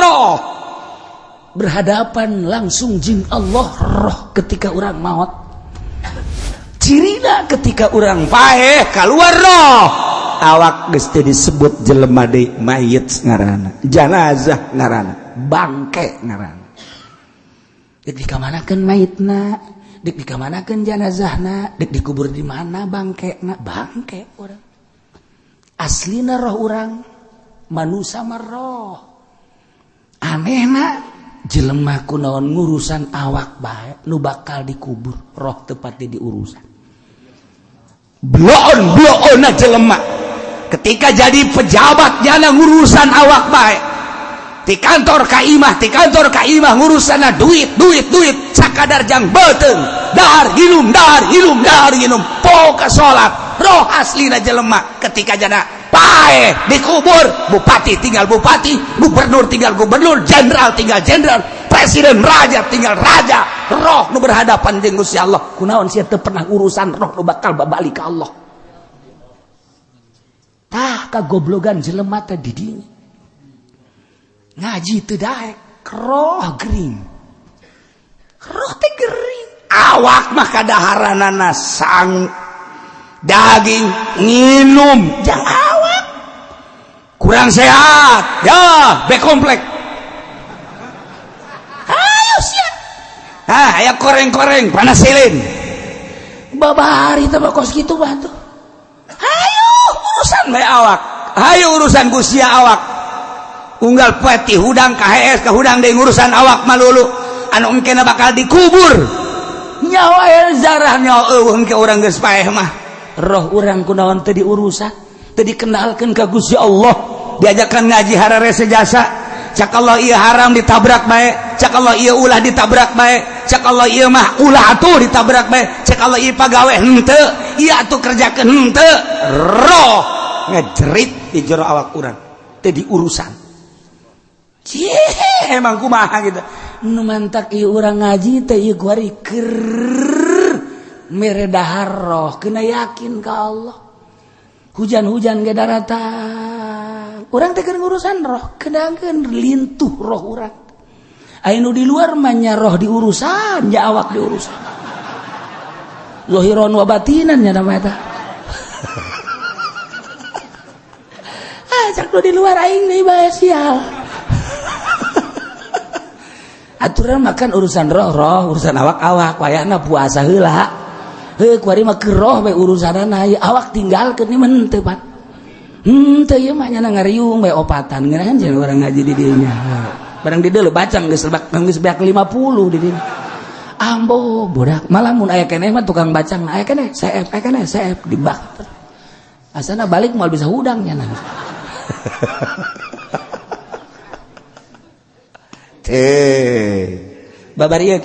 Roh berhadapan langsung jeung Allah, roh ketika urang maot. Cirina ketika urang paeh keluar roh, awak geus teu disebut jelema deui, mayit ngaranna, janazah ngaranna, bangke ngaranna. Dek dikamanakeun mayitna, dek dikamanakeun janazahna, dek dikubur di mana bangkena, bangke urang. Aslina roh urang manusia mah roh. Anehna jelema kunaon ngurusan awak bae nu bakal dikubur, roh tepatnya diurusan. Bloon bloon jelema ketika jadi pejabat jana ngurusan awak bae, di kantor ka imah, di kantor ka imah, ngurusan duit duit duit, sakadar jang beuteung, dahar nginum, dahar nginum, dahar nginum, poho salat. Roh aslina jelema ketika jana paeh dikubur, bupati tinggal bupati, gubernur tinggal gubernur, jenderal tinggal jenderal, presiden, raja tinggal raja. Roh nu berhadapan jeung Gusti Allah. Kunaon sia teu pernah urusan roh nu bakal babalik ka Allah? Tah, kagoblogan jelema teh di dinya. Ngaji teu daek, roh gering, roh teh gering. Awak mah kadaharanana sang daging, nginum jang awak. Kurang sehat ya, B komplek, ayo siap. Ah, aya koreng-koreng panasilin babari teh kos kitu mah tuh. Ayo urusan bae awak, ayo urusan ku sia awak. Unggal poe ti hudang ka hees ka hudang deui ngurusan awak malulu anu engkena bakal dikubur. Nyawa zarah nyawa eueuh engke urang geus paeh mah. Roh urang kunaon teu diurusan, teu dikenalkeun ka Gusti Allah? Diajakan ngaji hararese jasa. Cak Allah ieu haram, ditabrak bae. Cak Allah ieu ulah, ditabrak bae. Cak Allah ieu mah ulah atuh, ditabrak bae. Cak Allah ieu pagawe henteu, ieu atuh kerjakeun henteu. Roh ngejerit di jero awak urang, teu diurusan. Cih, emang kumaha gitu nu mantak ieu urang ngaji teh, ieu kuari keur mere dahar roh, kena yakin ka Allah. Hujan-hujan ge daratang, urang teh keur ngurusan roh, kedangkeun lintuh roh urang. Aya nu di luar mah nya roh diurusan, ya awak diurusan, zohiron wa batinan nya nama eta. Ah, cak nu di luar aing deui bae sial. Aturan makan urusan roh roh, urusan awak awak. Wayahna puasa heula heuh, kuari mah keur roh bae urusanana, ieu awak tinggalkeun. Ieu mah henteu, Pak, henteu. Ieu mah nya ngariung bae opatan ngeunahan jeung urang ngaji di dieu nya. Barang di dieu bacang geus lebak, geus beak 50 di dieu. Ambo budak malah mun aya keneh mah tukang bacang, aya keneh CF, aya keneh CF dibak. Asana balik moal bisa hudang nya. Babar ieu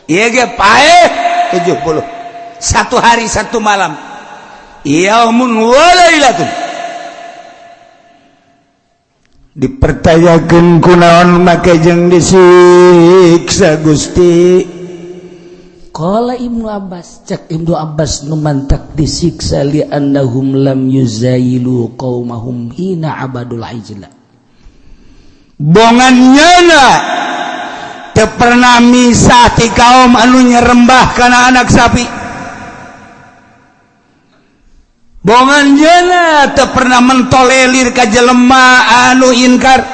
ieu ge paeh 70 satu hari satu malam, yaumun wa lailatun. Dipertanyakeun kunaon make jeung disiksa Gusti? Qala Ibnu Abbas, cek Ibnu Abbas, nu mantak disiksa li annahum lam yuzayilu qaumahum hina abadul ijla. Bongan nyana teu pernah misah ti kaum anu nyerembah kana anak sapi. Bongan nyana teu pernah mentolelir ka jelema anu inkar.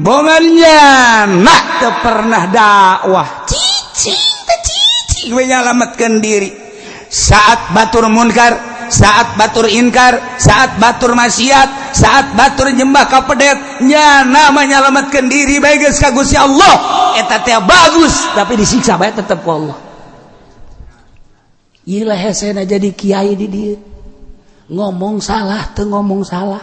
Bongan nyana teu pernah dakwah, cicing teh cicing we nyalametkeun diri saat batur munkar, saat batur inkar, saat batur maksiat, saat batur nyembah ka pedet. Nyana menyelamatkan diri bae geus ka Gusti Allah, eta teh bagus, tapi disiksa bae tetep ku Allah. Ieu lah hesena jadi kiai di dieu, ngomong salah teu ngomong salah.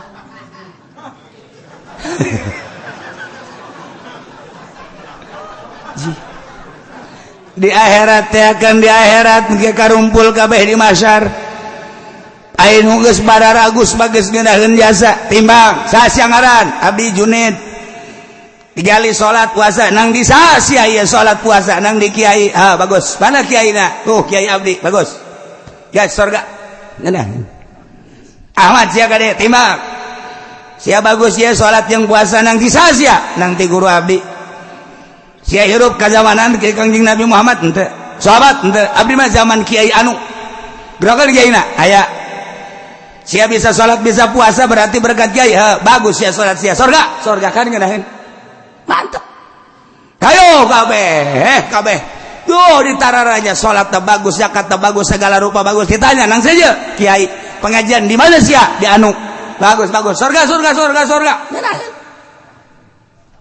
Di akhirat teh akan di akhirat ge karumpul kabeh di mahsyar. Ayo geus badaragus bagus ngeunaheun jasa, timbang saha ngaran? Abdi Junid. Digali salat puasa nang di saha sia? Ieu salat puasa nang di kiai. Ah, bagus. Mana kiaina? Tuh kiai abdi, bagus ya, surga ngeunah. Ahmad sia kade, timbang. Sia bagus ya salat yang puasa nang ti sia nang ti guru abdi. Sia hirup ka zamanan ke Kangjeng Nabi Muhammad henteu. Sahabat henteu, abdi mah zaman kiai anu. Gerakan kiai na aya. Sia bisa salat bisa puasa berarti berkat kiai. He, bagus sia salat sia. Sorga, sorga kan ngeunaheun. Mantep. Hayo kabeh, kabeh. Duh ditararanya salat teh bagus, zakat teh bagus, segala rupa bagus. Ditanya nang saja kiai, pengajian di mana sia? Di anu. Bagus, bagus. Sorga, sorga, sorga, sorga.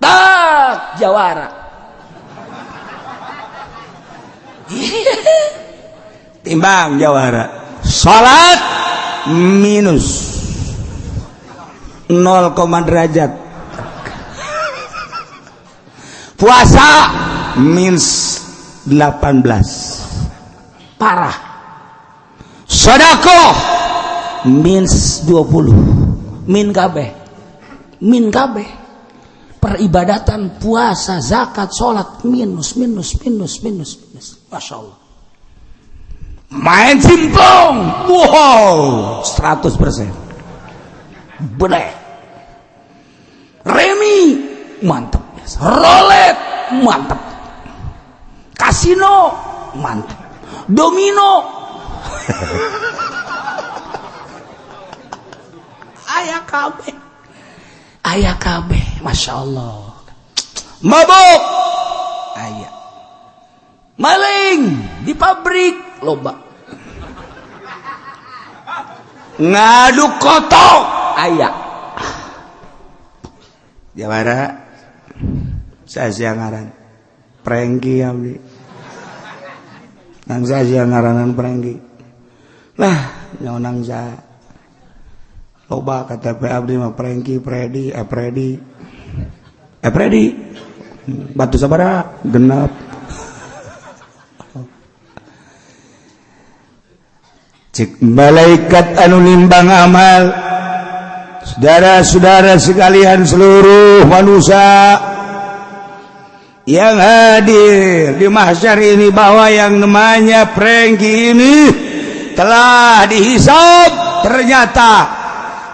Tak jawara. Timbang jawara. Salat minus 0, derajat. Puasa minus 18. Parah. Sedekah minus 20. Min kabeh. Min kabeh. Peribadatan, puasa, zakat, salat minus minus minus minus minus. Masya Allah. Main simpong, wow, 100%. Boleh. Remi, mantep. Rolet, mantep. Kasino, mantep. Domino. Aya kabeh. Aya kabeh, Masya Allah. Mabuk, aya. Maling di pabrik loba. Ngadu kotok aya. Jawara saya ngaran Prengki abdi. Nang saya ngaranan Prengki. Lah nyawa nang loba KTP abdi mah Prengki, Predi, Predi. Predi. Batu sabara genap. Cek malaikat anu nimbang amal, saudara-saudara sekalian seluruh manusia yang hadir di mahsyar ini, bahwa yang namanya Prengki ini telah dihisab, ternyata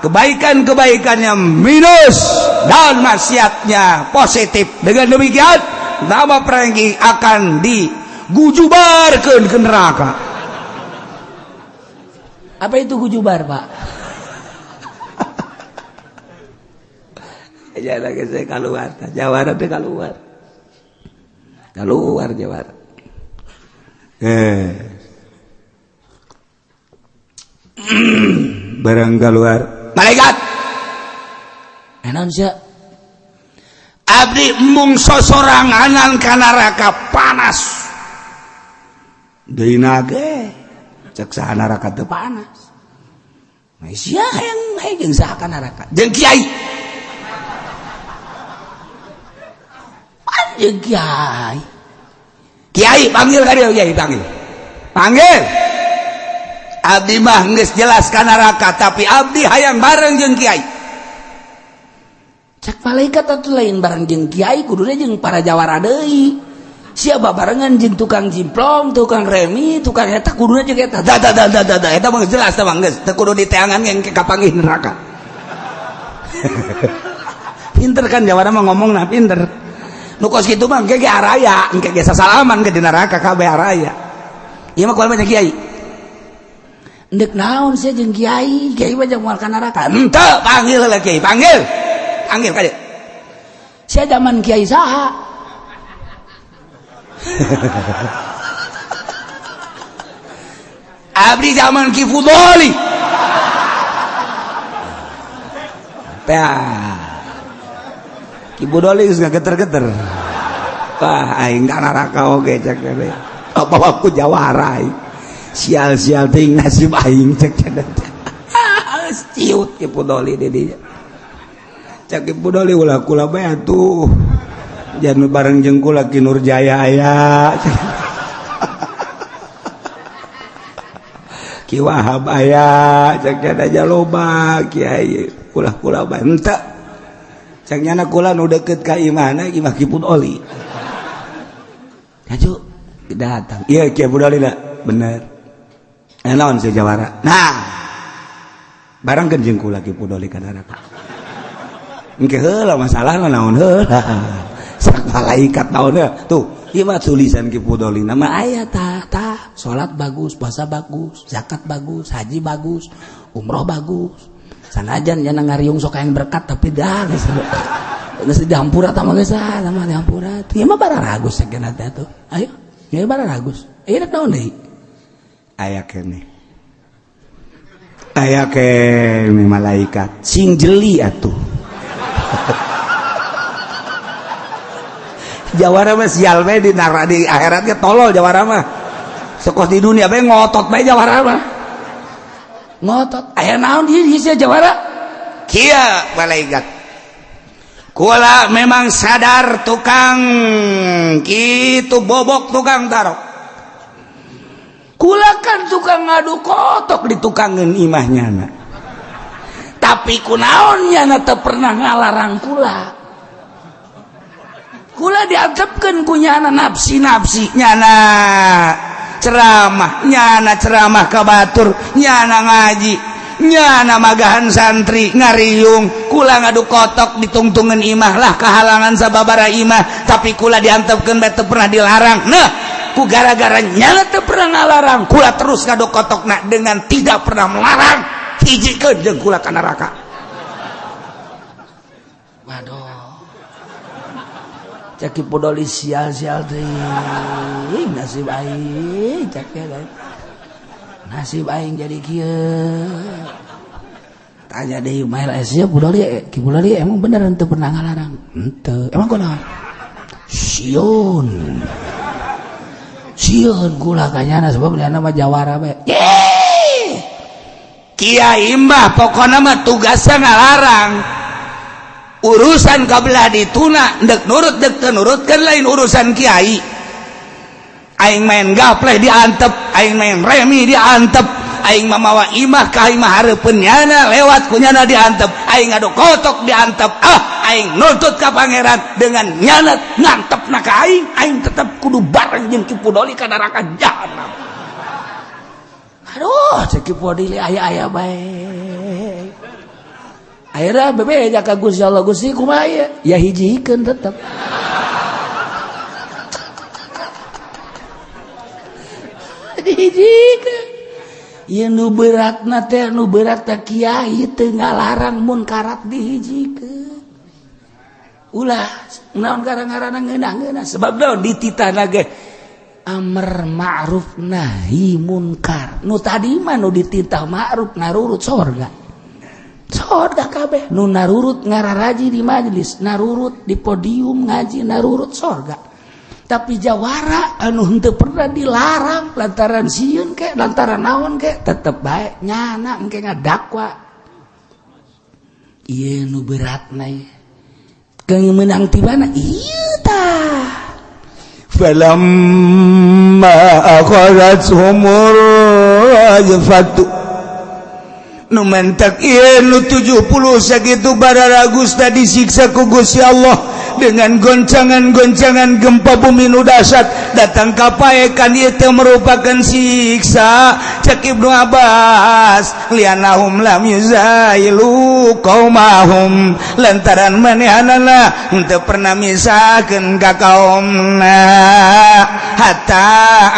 kebaikan-kebaikannya minus dan maksiatnya positif. Dengan demikian nama Prengki akan digujubarkan ke neraka. Apa itu gujubar, Pak? Ya lagi saya keluar, jawara teh keluar. Keluar jawara. Barang keluar. Malaikat. Naon sia? Abdi embung sosoranganan ka neraka panas. Deui nage. Cek saha neraka teu panas. Sia hayang hayang saha ka neraka? Jeung kiai. Jeung kiai. Kiai panggil ka dieu, kiai panggil. Panggil. Abdi mah geus jelas ka neraka, tapi abdi hayang bareng jeung kiai. Cek malaikat atuh lain bareng jeung kiai, kuduna jeung para jawara deui. Siapa barengan jeung tukang jimplong, tukang remi, tukang eta kuduna jeung eta. Da da da da da eta mah jelas tah mah geus teu kudu diteangan yang kapanggih neraka. Pinter kan jawara mah ngomongna pinter. Nu kos kitu mah engke ge araya, engke ge sasalaman ke di neraka kabeh araya. Ieu mah kumaha kiai? Endek naon sia jeung kiai? Kiai mah jeung moal ka neraka. Henteu, panggil heula kiai, panggil. Panggil ka dieu. Sia zaman kiai saha? Abdi zaman Ki Fudoli. Tah. Ki Fudoli geus ngageter-geter. Wah, aing ka neraka oge cek teh. Apa aku jawara aing. Sial-sial teuing nasib aing cek teh. Ciut Ki Fudoli di dinya. Cek Ki Fudoli ulah kula bae atuh. Jangan bareng jeung kula Ki Nurjaya aya. Ki Wahab aya, cek aja loba kiai kula-kula bae henteu. Cek nyana kula nu deukeut ka imahna imah Ki Fudoli. Hayu datang. Iya Ki Fudoli da, bener. Naon si jawara. Nah, bareng jeung kula Ki Fudoli ka neraka. Engke heula masalahna naon heula. Sak malaikat naon tuh. Ieu mah tulisan Ki Fudoli nama aya tah tah salat bagus, puasa bagus, zakat bagus, haji bagus, umroh bagus. Sanajan jana ngariung sok yang berkat tapi dah geus geus dihampura tah mah geus ah mah dihampura. Ieu mah bararagus sakeuna teh tuh. Ayo, ieu bararagus. Ieu naon deui? Aya keneh. Aya keneh malaikat sing jeli atuh. Jawara mah sial bae di nara di akhiratnya tolol jawara mah. Sekos di dunia bae ngotot bae jawara mah. Ngotot. Aya naon di sia jawara? Kieu malaikat. Kula memang sadar tukang kitu bobok tukang tarok. Kula kan tukang ngadu kotok di tukangeun imahnya na. Tapi kunaon nyana teu pernah ngalarang kula. Kula diantepkeun ku nyana nafsi-nafsi nyana ceramah, nyana ceramah ka batur, nyana ngaji, nyana magahan santri ngariung, kula ngadu kotok ditungtungan imah lah kehalangan sababara imah, tapi kula diantepkeun bae teu pernah dilarang. Nah, ku gara-gara nyana teu pernah ngalarang, kula terus ngadu kotokna dengan tidak pernah melarang, hijikeun jeung kula ka neraka. Waduh. Cek Ki Fudoli sial-sial teuing nasib aing cek nasib aing jadi kieu. Tanya deui mael sia Fudoli, Ki Fudoli emang bener henteu pernah ngalarang? Henteu. Emang kunaon? Sieun. Sieun kula ka nyana sebab nyana mah jawara bae. Yeay! Kiai mah pokona mah tugasna ngalarang. Urusan kabelah dituna dek nurut dek teu nurut kan lain urusan kiai. Aing main gapleh diantep, aing main remi diantep, aing mamawa imah ka imah hareupeun nyana lewat ku nyana diantep, aing ngadu kotok diantep, ah aing nuntut ka pangeran dengan nyana ngantepna ka aing, aing tetep kudu bareng jeung Ki Fudoli ka neraka jahanam. Aduh, cek Ki Fudoli aya-aya bae. Akhirnya bebeja ka Gusti Allah, Gusti kumaha ieu? Ya hiji-hikeun tetep. Dihijikeun. Ieu nu beratna teh nu berat teh kiai teu ngalarang munkarat dihijikeun. Ulah naon gara-garana ngeunah-ngeunah sebab naon dititahna ge amar ma'ruf nahi munkar. Nu tadi mah nu dititah ma'ruf ngarurut sorga. Sorga kabeh nu narurut ngararaji di majelis, narurut di podium ngaji, narurut sorga. Tapi jawara anu henteu pernah dilarang lantaran sieun ke lantaran naon ke tetep bae nyana engke ngadakwa. Ieu nu beratna ieu. Keung meunang tibana ieu tah. Falamma akhadhathumur rajfatu nu mentak ieu nu 70 sakitu bararagus tadi disiksa ku Gusti Allah dengan goncangan-goncangan gempa bumi nu dahsyat datang ka paekan ieu teh merupakan siksa. Cek Ibnu Abbas lianahum lam yuzailu qaumahum lantaran manehanana henteu pernah misahkeun ka kaumna hatta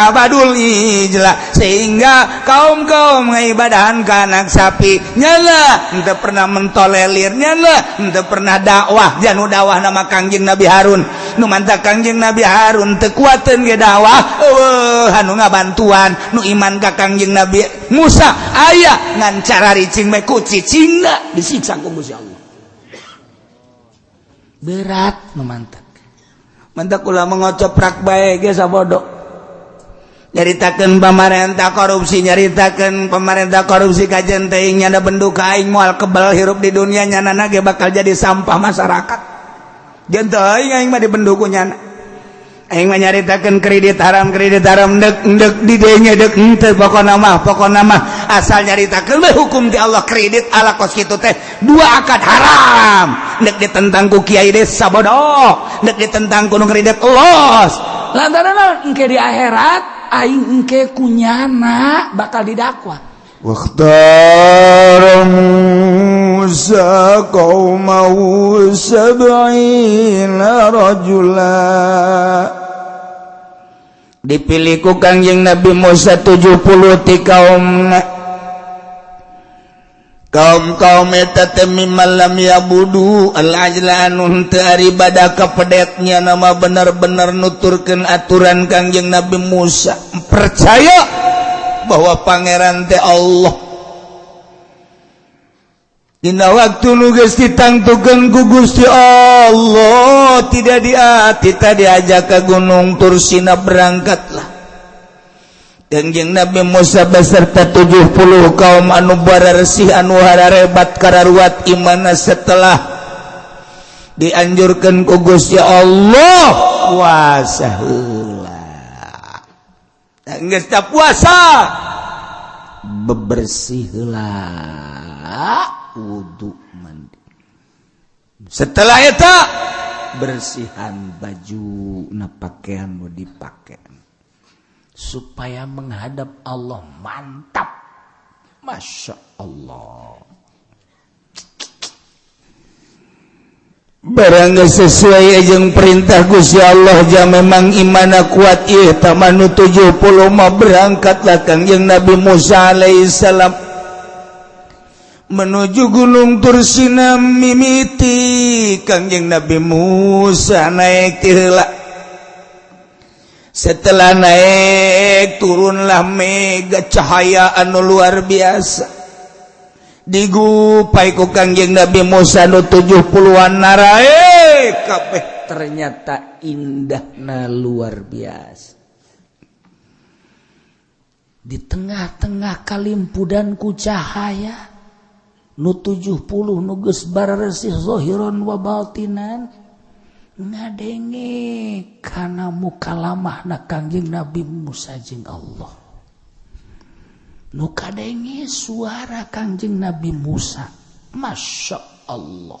abadul ijla sehingga kaum-kaum ngaibadahan ka anak sapi nyala henteu pernah mentolelir nyala henteu pernah dakwah janu dakwah nama Kangjeng Nabi Harun nu mantap Kangjeng Nabi Harun teu kuateun ge dakwah eueuh anu ngabantuan nu iman ka Kangjeng Nabi Musa aya ngan cara ricing bae ku cicingna disiksa ku Gusti Allah. Berat nu mantap mantak ulah mengocoprak bae ge sabodo nyaritakeun pamarentah korupsi, nyaritakeun pemerintah korupsi kajen teuing nyana bendu ka aing moal kebal hirup di dunia nyana ge bakal jadi sampah masyarakat. Jeung teuing aing mah dibendu ku nyana. Aing mah nyaritakeun kredit haram dek dek di dieu dek henteu pokona mah asal nyaritakeun we hukum di Allah kredit ala kos kitu teh dua akad haram dek ditentang ku kiai desa bodoh dek ditentang ku nu kredit los lantaran engke di akhirat aing engke kunyana bakal didakwa. Wakhtara Musa Musa qaumahu 70 rajula. Dipilih ku Kangjeng Nabi Musa 70 ti kaumna. Kaum-kaum eta teh mimman lam yabudu al-ajla anu teu ibadah ka pedetnya nama bener-bener nuturkeun aturan Kangjeng Nabi Musa, percaya bahwa pangeran teh Allah. Dina waktu nu geus ditangtukeun ku Gusti Allah tidak diati tadi diajak ke Gunung Tursina, berangkatlah Kangjeng Nabi Musa beserta 70 kaum anu bararesih anu hararebat kararuat imana. Setelah dianjurkan ku Gusti Allah puasa heula, geus puasa bebersih heula, wudu, mandi. Setelah itu bersihan baju na, pakaian mau dipakai supaya menghadap Allah mantap. Masya Allah, barang sesuai jeung perintah Gusti Allah ja memang imana kuat ieu tamanu 70 mah. Berangkatlah Kangjeng Nabi Musa alaihissalam menuju Gunung Tursina. Mimiti Kangjeng Nabi Musa naik heula. Setelah naik, turunlah mega cahaya anu luar biasa, digupai ku Kangjeng Nabi Musa nu 70-an narae kabeh. Ternyata indahna luar biasa. Di tengah-tengah kalimpudan ku cahaya, nu 70 nu geus bararesih zahiran wa batinan ngadenge kana mukalamah na Kangjeng Nabi Musa jeung Allah. Nu kadenge suara Kangjeng Nabi Musa. Masya Allah,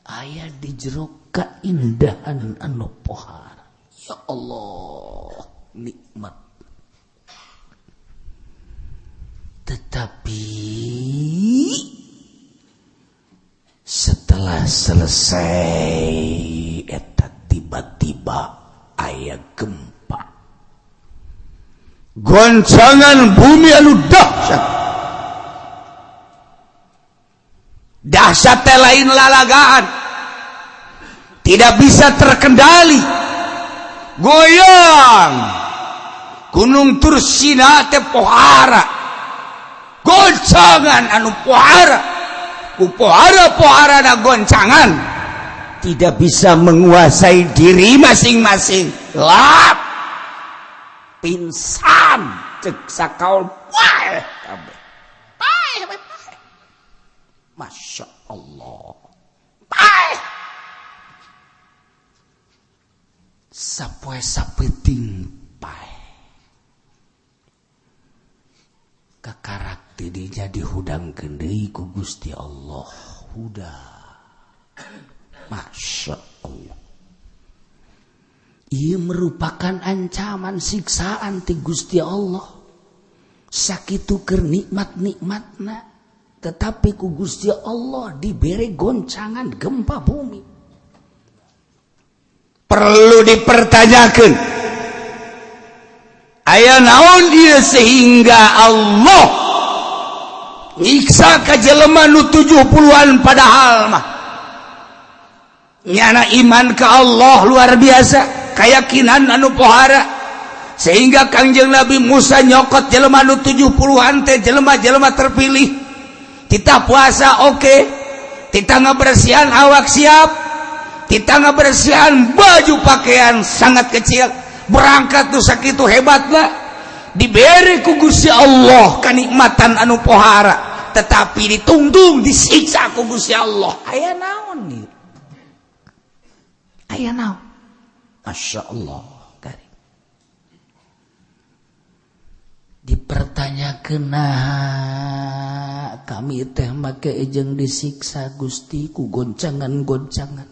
aya di jero keindahan anu pohara. Ya Allah, nikmat. Tetapi setelah selesai eta, tiba-tiba aya gempa, goncangan bumi anu dahsyat. Dahsyat teh lain lalagaan, tidak bisa terkendali, goyang Gunung Tursina teh pohara, goncangan anu pohara, ku pohara-pohara na goncangan, tidak bisa menguasai diri masing-masing, lap pingsan. Cek sakaul paeh kabeh, paeh paeh. Masya Allah, paeh sapoe sapeting paeh. Kakarak tidinya dihudangkeun deui ku Gusti Allah. Huda, Masya Allah, ia merupakan ancaman siksaan ti Gusti Allah. Sakitu keur nikmat-nikmatna, tetapi ku Gusti Allah diberi goncangan gempa bumi. Perlu dipertanyakan, aya naon ieu sehingga Allah nyiksa ka jelema nu 70-an, padahal mah nyana iman ke Allah luar biasa, keyakinan anu pohara, sehingga Kangjeng Nabi Musa nyokot jelema nu 70-an teh jelema-jelema terpilih. Kita puasa oke, okay. Kita ngebersihan awak siap, kita ngebersihan baju pakaian sangat kecil, berangkat tuh sakitu hebatlah, diberi ku Gusti Allah kenikmatan anu pohara, tetapi ditungtung disiksa ku Gusti Allah. Aya naon nih? Aya naon? Masya Allah karim. Dipertanyakeun, nah kami teh make jeung disiksa Gusti ku goncangan-goncangan,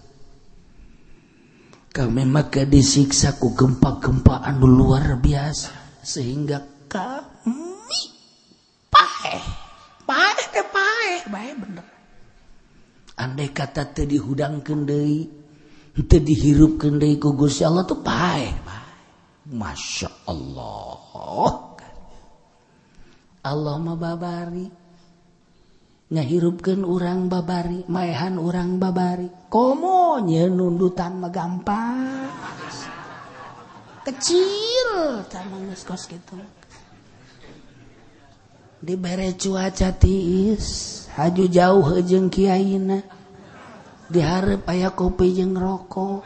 kami maka disiksa ku gempa-gempa anu luar biasa sehingga kami paeh paeh teh paeh bae bener. Andai kata teu dihudangkeun deui, teu dihirupkeun deui ku Gusti Allah tuh paeh. Masya Allah. Allah mah babari ngahirupkeun urang babari, maehan urang babari. Komo nyeun nundutan mah gampang. Kecil tah mah geus kos kitu. Dibere cuaca tiis, haju jauh jeung kiaina. Dihareup aya kopi jeung rokok.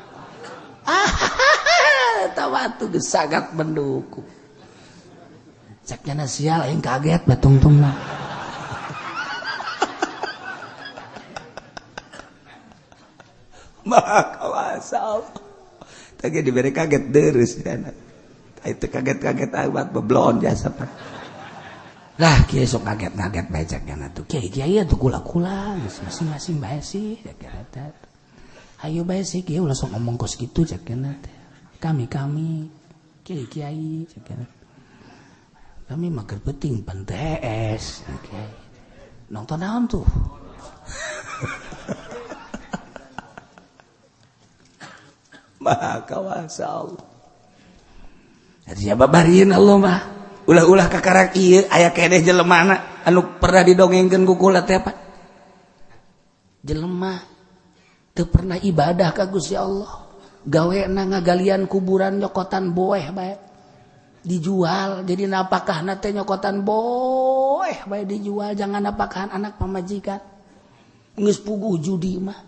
Ah, eta watu geus sagat mendukung. Ceknya sial aing kaget batungtung mah. Maka wasal. Tadi diberi kaget terus kan. Itu kaget-kaget amat beblon jasa pak. Lah kiai sok kaget-kaget bae ceknya tuh. Kiai kiai tuh kula-kula masing-masing bae sih ceknya teh. Ayo bae sih kiai ulah sok ngomong kos kitu ceknya teh. Kami-kami kiai kiai ceknya. Kami mager penting pan TS. Okay. Nonton naon tuh? Maha kuasa Allah. Siapa barin Allah mah? Ulah-ulah kakarak ieu aya keneh jelemana anu pernah didongengkeun ku kula teh apa? Jelema teu pernah ibadah ka Gusti Allah. Gawena ngagalian kuburan nyokotan boeh bae. Dijual jadi napakahna teh nyokotan boeh bae dijual jangan napakahan anak pamajikan. Geus puguh judi mah,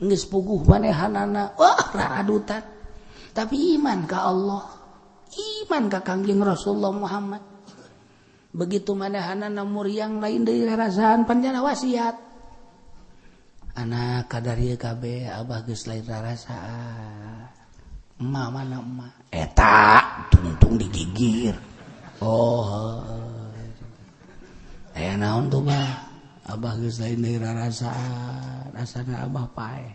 geus puguh manehanana, wah raradutan. Tapi iman ka Allah, iman ka Kangjeng Rasulullah Muhammad. Begitu manehanana muriang lain deui rarasaan panjana wasiat. Anak kadar ieu kabeh abah geus lain rarasaan. Emak mana emak? Eta tungtung digigir. Oh. Aya naon tuh bah? Abah geus lain deui rarasaan, rasana abah paeh.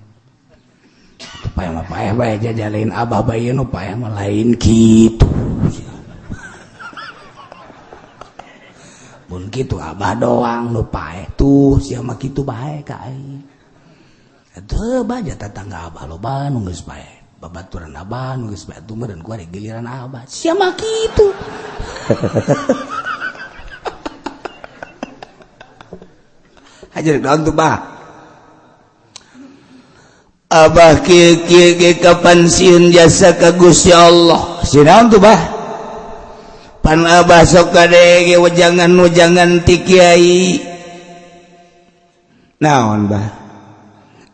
Paeh mah paeh bae jajalain abah bae nu paeh mah lain kitu. Mun kitu abah doang nu paeh tuh sia mah kitu bae ka aing. Atuh bae tetangga abah loba nu geus paeh. Babaturan abah nu geus bae tuh meureun kuari giliran abah. Sia mah kitu. Hajar naon tuh bah? Abah kieu kieu ge kapan sieun jasa ka Gusti Allah. Sieun naon tuh bah? Pan abah sok kadege wejangan-wejangan ti kiai. Naon bah?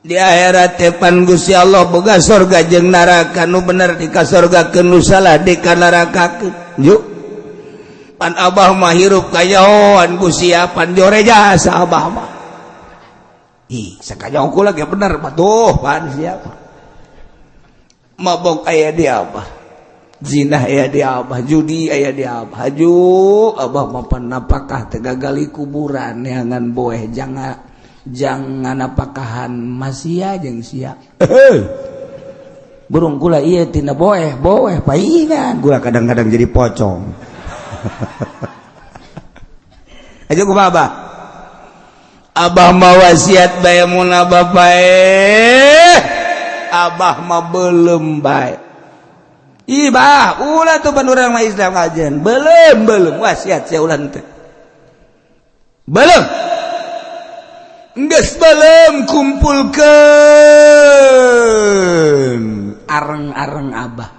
Di akhirat teh pan Gusti Allah boga sorga jeung neraka nu bener di ka sorgakeun nu salah di ka nerakakeun. Yuk. Pan abah mah hirup kayahoan ku siapan jore jasa abah mah. Ih, sakajaho kula ge bener patuh pan siapa. Mabok aya di abah. Zina aya di abah, judi aya di abah. Haju abah mah pan napakah teh gagali kuburan neangan boeh jangan apakahan masia jeung sia. Burung kula ieu tina boeh, boeh paingan. Gua kadang-kadang jadi pocong. Aja kumaha abah? Abah mah wasiat bae mun abah paeh. Abah mah beuleum bae. Ih bah, ulah tuh pan urang mah Islam ajen. Beuleum beuleum wasiat sia ulah teh. Beuleum. Geus beuleum kumpulkeun areng-areng abah.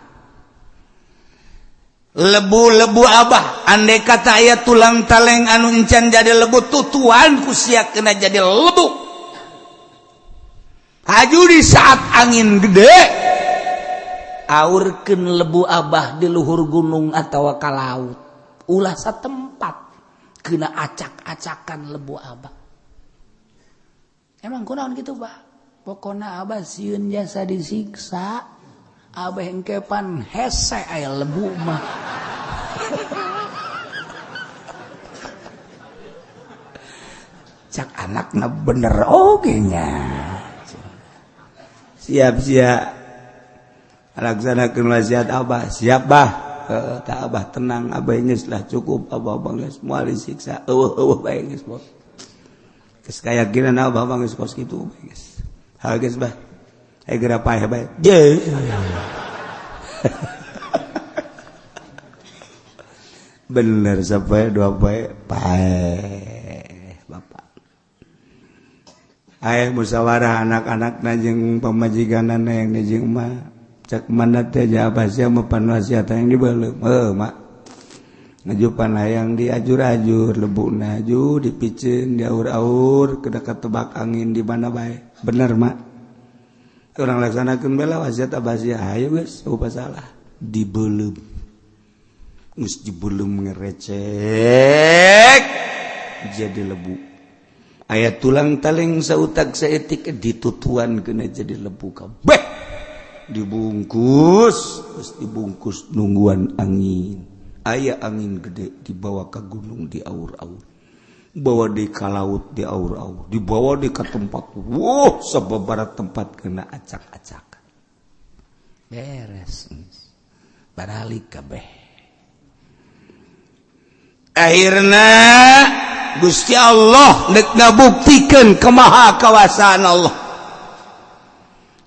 Lebu-lebu abah, andai kata aya tulang taleng anu encan jadi lebu tutuan ku sia kena jadi lebu. Haju di saat angin gede aurkeun lebu abah di luhur gunung atawa ka laut. Ulah satempat kena acak-acakan lebu abah. Emang kunaon kitu bah? Pokona abah sieun jasa disiksa. Abah engkepan hese aya lebu mah. Cak anakna bener oge nya. Siap siap. Laksanakeun wasiat abah, siap bah. Heeh, tah abah tenang, abah geus lah cukup, abah geus moal disiksa. Eueuh eueuh bae geus. Geus kayakinan abah geus kos kitu geus. Ha geus bah. Ayo geura paeh bae. Je. Bener sampai dua poe paeh bapak. Ayo musyawarah anak-anak jeung pamajikanana yang jeung emak. Cek mana teh apa sia mapan wasiat yang dibeuleum. Heuh mak. Ngajupan hayang diajur-ajur lebukna aju dipiceun diaur-aur kena ketebak angin di mana bae. Bener mak. Urang laksanakeun bela wasiat abah sia hayu geus eueuh salah dibeuleum. Geus dibeuleum ngerecek jadi lebu. Aya tulang taling sautak saeutik ditutuan kena jadi lebu kabeh. Dibungkus, terus dibungkus nungguan angin. Aya angin gede dibawa ke gunung di aur-aur, bawa di ka laut di aur-aur, dibawa di ke tempat, wuh sababaraha tempat kena acak-acakan. Beres, baralik kabeh. Akhirna Gusti Allah nek ngabuktikeun kemaha kawasaan Allah.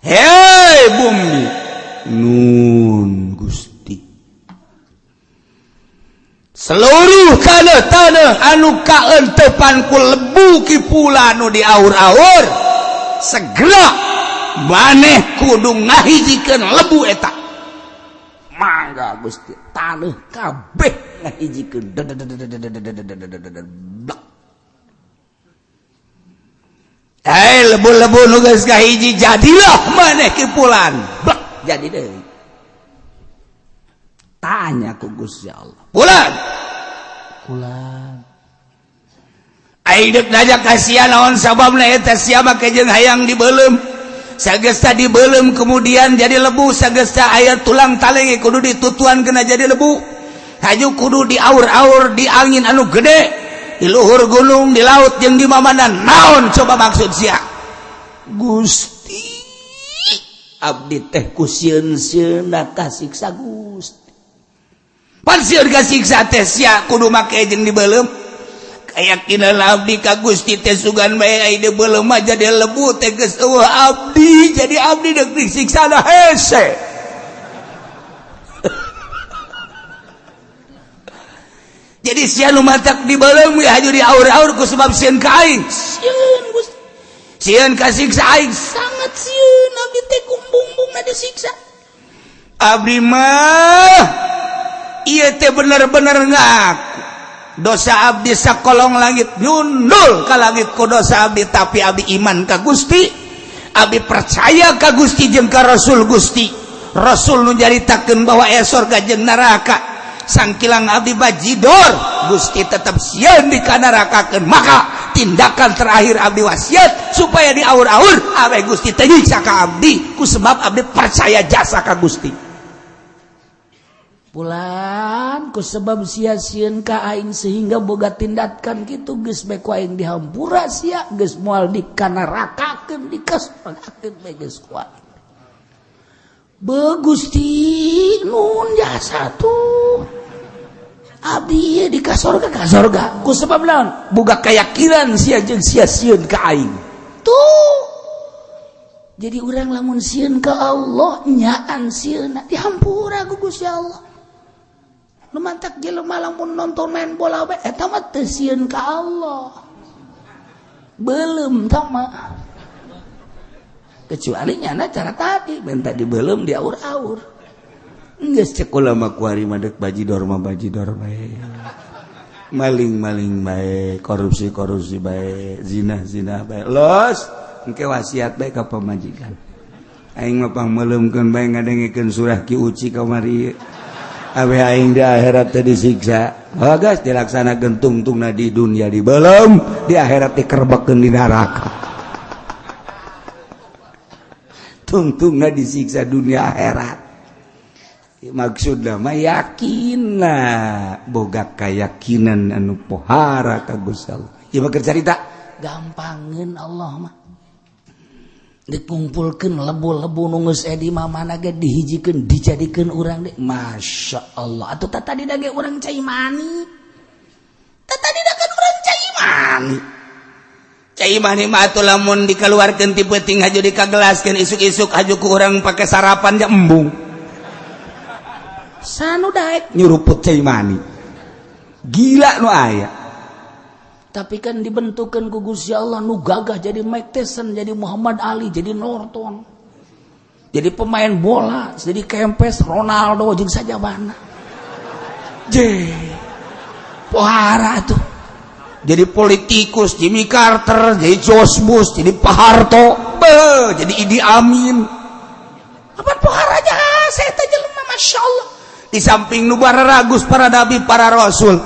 Hei bumi, nun Gusti. Seluruh tanah-tanah anu kaentepan ku lebu kipula anu diaur-aur, segera maneh kudu ngahijikeun lebu eta. Mangga Gusti, tanah kabeh ngahijikeun. Blak. Eh lebu-lebu nu geus ngahiji jadilah maneh kipulan. Blak jadi deui. Tanya ku Gusti Allah. Pulan. Pulan. Ai deuk najak kasihan naon sababna eta sia make jeung hayang dibeuleum. Sagesta dibeuleum kemudian jadi lebu, sagesta aya tulang taleng kudu ditutuan kena jadi lebu. Haju kudu diaur-aur di angin anu gede, di luhur gunung, di laut jeung di mamana. Naon coba maksud sia? Gusti abdi teh ku sieun-sieunna kasiksa Gusti. Pan sieun kasiksa teh sia kudu make jeung dibeuleum. Keyakinan abdi ka Gusti teh sugan bae ai dibeuleum mah jadi lebu teh geus eueuh abdi, jadi abdi deuk disiksa da hese. Jadi sia nu matak dibeuleum we haju diaur-aur ku sebab sieun ka aing. Sieun Gusti. Sieun kasiksa aing sangat sieun abdi teh kumbung-bumbungna disiksa. Abdi mah ieu teh bener-bener ngaku dosa abdi sakolong langit nyundul ka langit ku dosa abdi, tapi abdi iman ka Gusti, abdi percaya ka Gusti jeung ka Rasul Gusti. Rasul nu nyaritakeun bahwa aya sorga jeung neraka. Sangkilang abdi bajidor Gusti tetap sieun dikanarakakeun, maka tindakan terakhir abdi wasiat supaya diaur-aur awe Gusti teu nyiksa ka abdi ku sebab abdi percaya jasa ka Gusti. Pulan ku sebab sia sieun ka aing sehingga boga tindakan kitu geus bae ku aing dihampura sia geus moal dikanarakakeun dikasorgakeun bae geus ku aing. Be Gusti nun jasa tuh abdi di kasorga kasorga ku sebab naon boga keyakinan sia jeung sia sieun ka aing tuh. Jadi urang lamun sieun ka Allah nyaan sieun dihampura ku Gusti Allah. Nu mantak jelema lamun nonton main bola bae eta mah teu sieun ka Allah, belum tah mah. Kecuali nyana cara tadi minta dibelum diaur-aur. Geus cek ulama kuari mah deuk bajidor mah bajidor bae, maling-maling bae, korupsi-korupsi bae, zina-zina bae. Los engke wasiat bae ka pamajikan. Aing mah pangmeuleumkeun bae ngadengekeun surah Ki Uci kamari. Awe aing di akhirat teh disiksa. Oh geus dilaksanakeun tungtungna di dunia dibeuleum, di akhirat dikerbekkeun di neraka. Tungtungna disiksa dunia akhirat. Maksudna mah yakinna boga keyakinan anu pohara ka Gusti Allah. Ieu mah keur carita gampangeun Allah mah. Dikumpulkeun lebu-lebu nu geus di mamana ge dihijikeun dijadikeun urang deui. Masya Allah. Atuh tah tadi ge urang cai mani. Tah tadi kan urang cai mani. Cai mani mah atuh lamun dikeluarkeun ti peuting haju dikagelaskeun, isuk-isuk haju ku urang pake sarapan ja embung. Sanu daek nyuruput cai mani. Gila nu aya. Tapi kan dibentukkan ku Gusti Allah nu gagah jadi Mike Tyson, jadi Muhammad Ali, jadi Norton. Jadi pemain bola, jadi Kempes, Ronaldo jeung sajabana. Je. Pohara tuh. Jadi politikus Jimmy Carter, jadi George Bush, jadi Pak Harto, be, jadi Idi Amin. Apa poharanya saya teh jelema, Masya Allah. Di samping nu ragus para nabi, para rasul.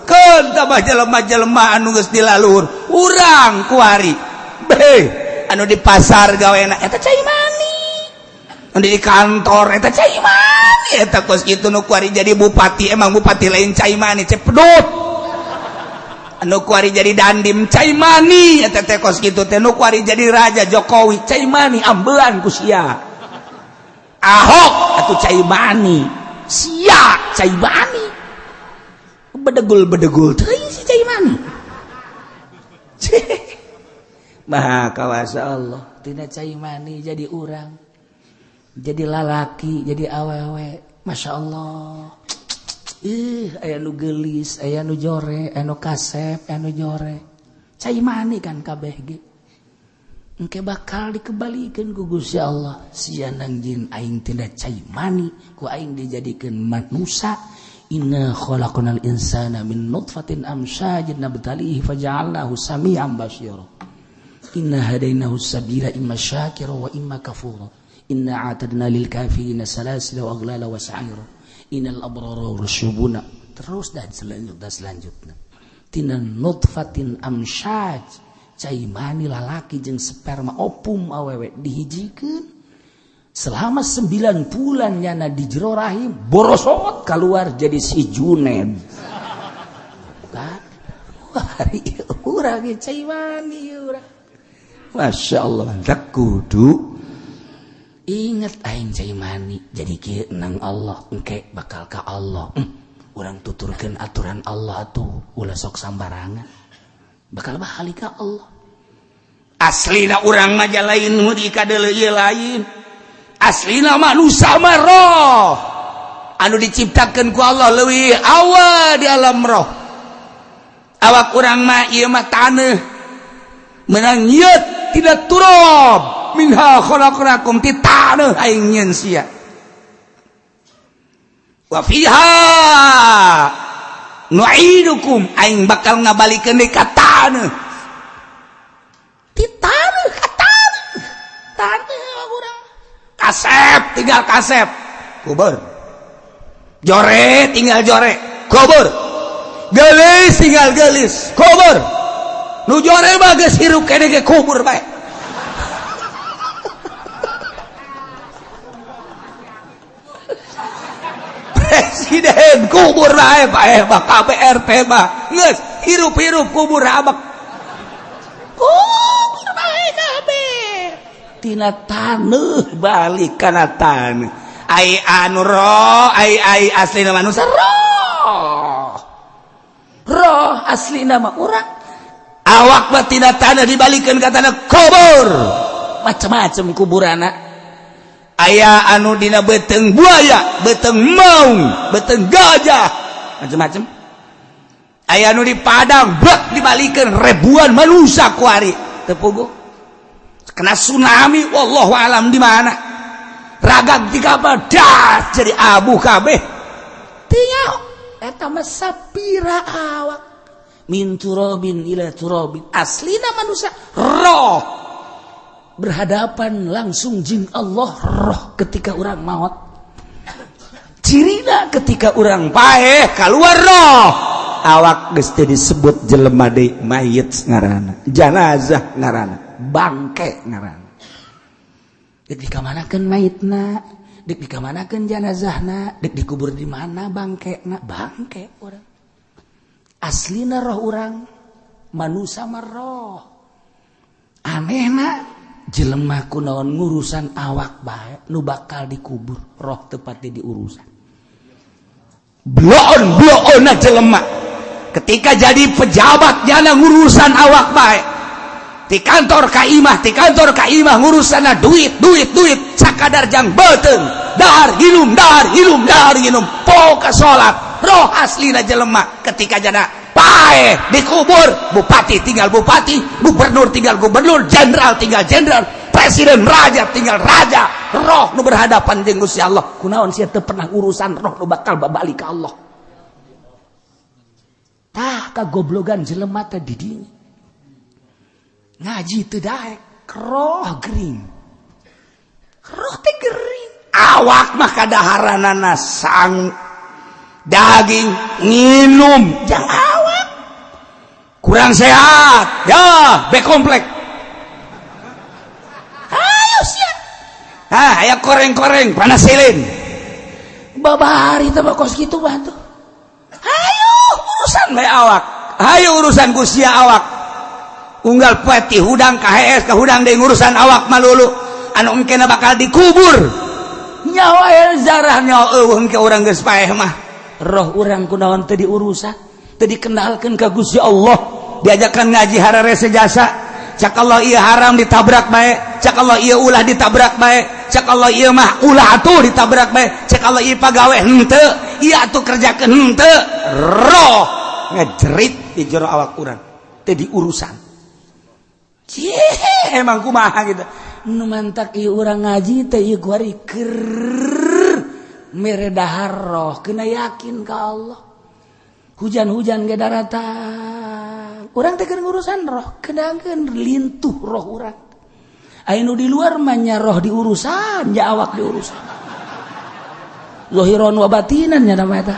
Keun tambah jelema-jelema anu geus dilaluhur. Urang kuari. Be, anu di pasar gawena eta cai mani. Anu di kantor eta cai mani, eta kos kitu. Nu kuari jadi bupati, emang bupati lain cai mani, cepedut. Anu kuari jadi dandim cai mani eta teh kos kitu teh. Nu kuari jadi raja Jokowi cai mani, ambelan ku sia. Ahok atuh cai mani, sia cai mani, bedegul-bedegul teuing si cai mani. Maha kawasa Allah. Tina cai mani jadi urang, jadi lalaki, jadi awewe, Masya Allah. Ih, aya nu geulis, aya nu jore, aya nu kasep, aya nu jore. Cai mani kan kabeh ge. Engke bakal dikembalikan ku Gusti Allah. Sia nang jin aing tina cai mani, ku aing dijadikeun manusia. Inna khalaqnal insana min nutfatin amsyajin nabtalihi faja'alnahu sami'an basira. Inna hadainahu sabila imma syakira wa imma kafura. Inna a'tadna lil kafirina salasila wa aghlala wa sa'ira. Innal abrara yashrabuna, terus dan selanjutnya selanjutnya. Tina nutfatin amsyaj, cai mani lalaki jeung sperma ovum awewe dihijikeun selama 9 bulan nyana di jero rahim, borosot keluar jadi si Juned kan. Wah, urang cai mani urang, Masya Allah. Tak kudu inget aing cai mani jadi kieu nang Allah, engke bakal ka Allah. Urang tuturkeun aturan Allah tuh, ulah sok sambarangan, bakal balik ka Allah. Aslina urang mah lain nu dikadeuleu ieu, lain. Aslina manusia mah roh anu diciptakeun ku Allah leuwih awal di alam roh. Awak urang mah ieu mah taneuh, menang nyeut tina turab. Minha khalaqnakum, ti taneuh aing nyieun sia. Wa fiha nu'idukum, aing bakal ngabalikeun deui ka taneuh. Ti taneuh ka taneuh, taneuh urang. Kasep tinggal kasep, kubur. Jore tinggal jore, kubur. Gelis tinggal gelis, kubur. Nu jore mah geus hirup keneh ge kubur bae. Presiden kubur bae, bae mah KPRT mah geus hirup-hirup kubur, abak kubur bae kabeh. Tina taneuh balik kana taneuh. Ai anu roh, ai ai aslina manusia roh, roh aslina mah urang. Awak mah tina tanah dibalikeun ka tanah, kubur. Macam-macam kuburana, aya anu dina beteng buaya, beteng maung, beteng gajah, macam-macam. Aya anu di padang bek dibalikeun ribuan manusia kuari teu puguh kena tsunami, wallahu alam di mana ragag di kapal das jadi abu kabeh. Teu nyaho eta mah sapira awak. Min turabin ila turabin. Aslina manusia roh, berhadapan langsung jin Allah roh ketika orang maut. Cirina ketika orang paeh keluar roh, awak geus teu disebut jelema deui, mayit ngaranna, janazah ngaranna, bangke ngaranna. Dek dikamanakeun mayitna? Dek dikamanakeun janazahna? Dek dikubur di mana bangkena? Bangke urang. Aslina roh urang, manusia mah roh. Anehna jelema kunaon ngurusan awak bae nu bakal dikubur, roh tepatnya diurusan. Bloon bloon jelema ketika jadi pejabat, jana ngurusan awak bae. Di kantor ka imah, di kantor ka imah, ngurusana duit, duit, duit, sakadar jang beuteung, dahar nginum, dahar nginum, dahar nginum, poho ka salat. Roh aslina jelema ketika jana paeh dikubur, bupati tinggal bupati, gubernur tinggal gubernur, jenderal tinggal jenderal, presiden, raja tinggal raja. Roh nu berhadapan jeung Gusti Allah, kunaon sia teu pernah urusan roh nu bakal babalik ka Allah? Tah, kagoblogan jelema teh di dinya. Ngaji teu daek, roh gering, roh teh gering, awak mah kadaharanana sang daging, nginum jang awak. Kurang sehat ya, B komplek. Ayo siap. Ah, aya koreng-koreng panasilin. Babari teh mah kos kitu mah tuh. Hayu urusan bae awak, hayu urusan ku sia awak. Unggal poe ti hudang ka hees ka hudang deui, ngurusan awak malulu. Anu engkena bakal dikubur, nyawa zarah, nyawa eueuh engke urang geus paeh mah. Roh urang kunaon teu diurusan, teu dikenalkeun ka Gusti Allah? Diajakan ngaji hararese jasa. Cak Allah ieu haram, ditabrak bae. Cak Allah ieu ulah, ditabrak bae. Cak Allah ieu mah ulah atuh, ditabrak bae. Cak Allah ieu pagawe henteu, ieu atuh kerjakeun henteu. Roh ngejerit di jero awak urang, teu diurusan. Cie, emang kumaha gitu nu mantak ieu urang ngaji teh? Ieu kuari keur mere dahar roh, kena yakin ka Allah. Hujan-hujan ge daratang, urang teh keur ngurusan roh, kenakeun lintuh roh urang. Aya nu di luar mah nya roh diurusan ya, awak diurusan, zahiron wa batinan nya nama eta.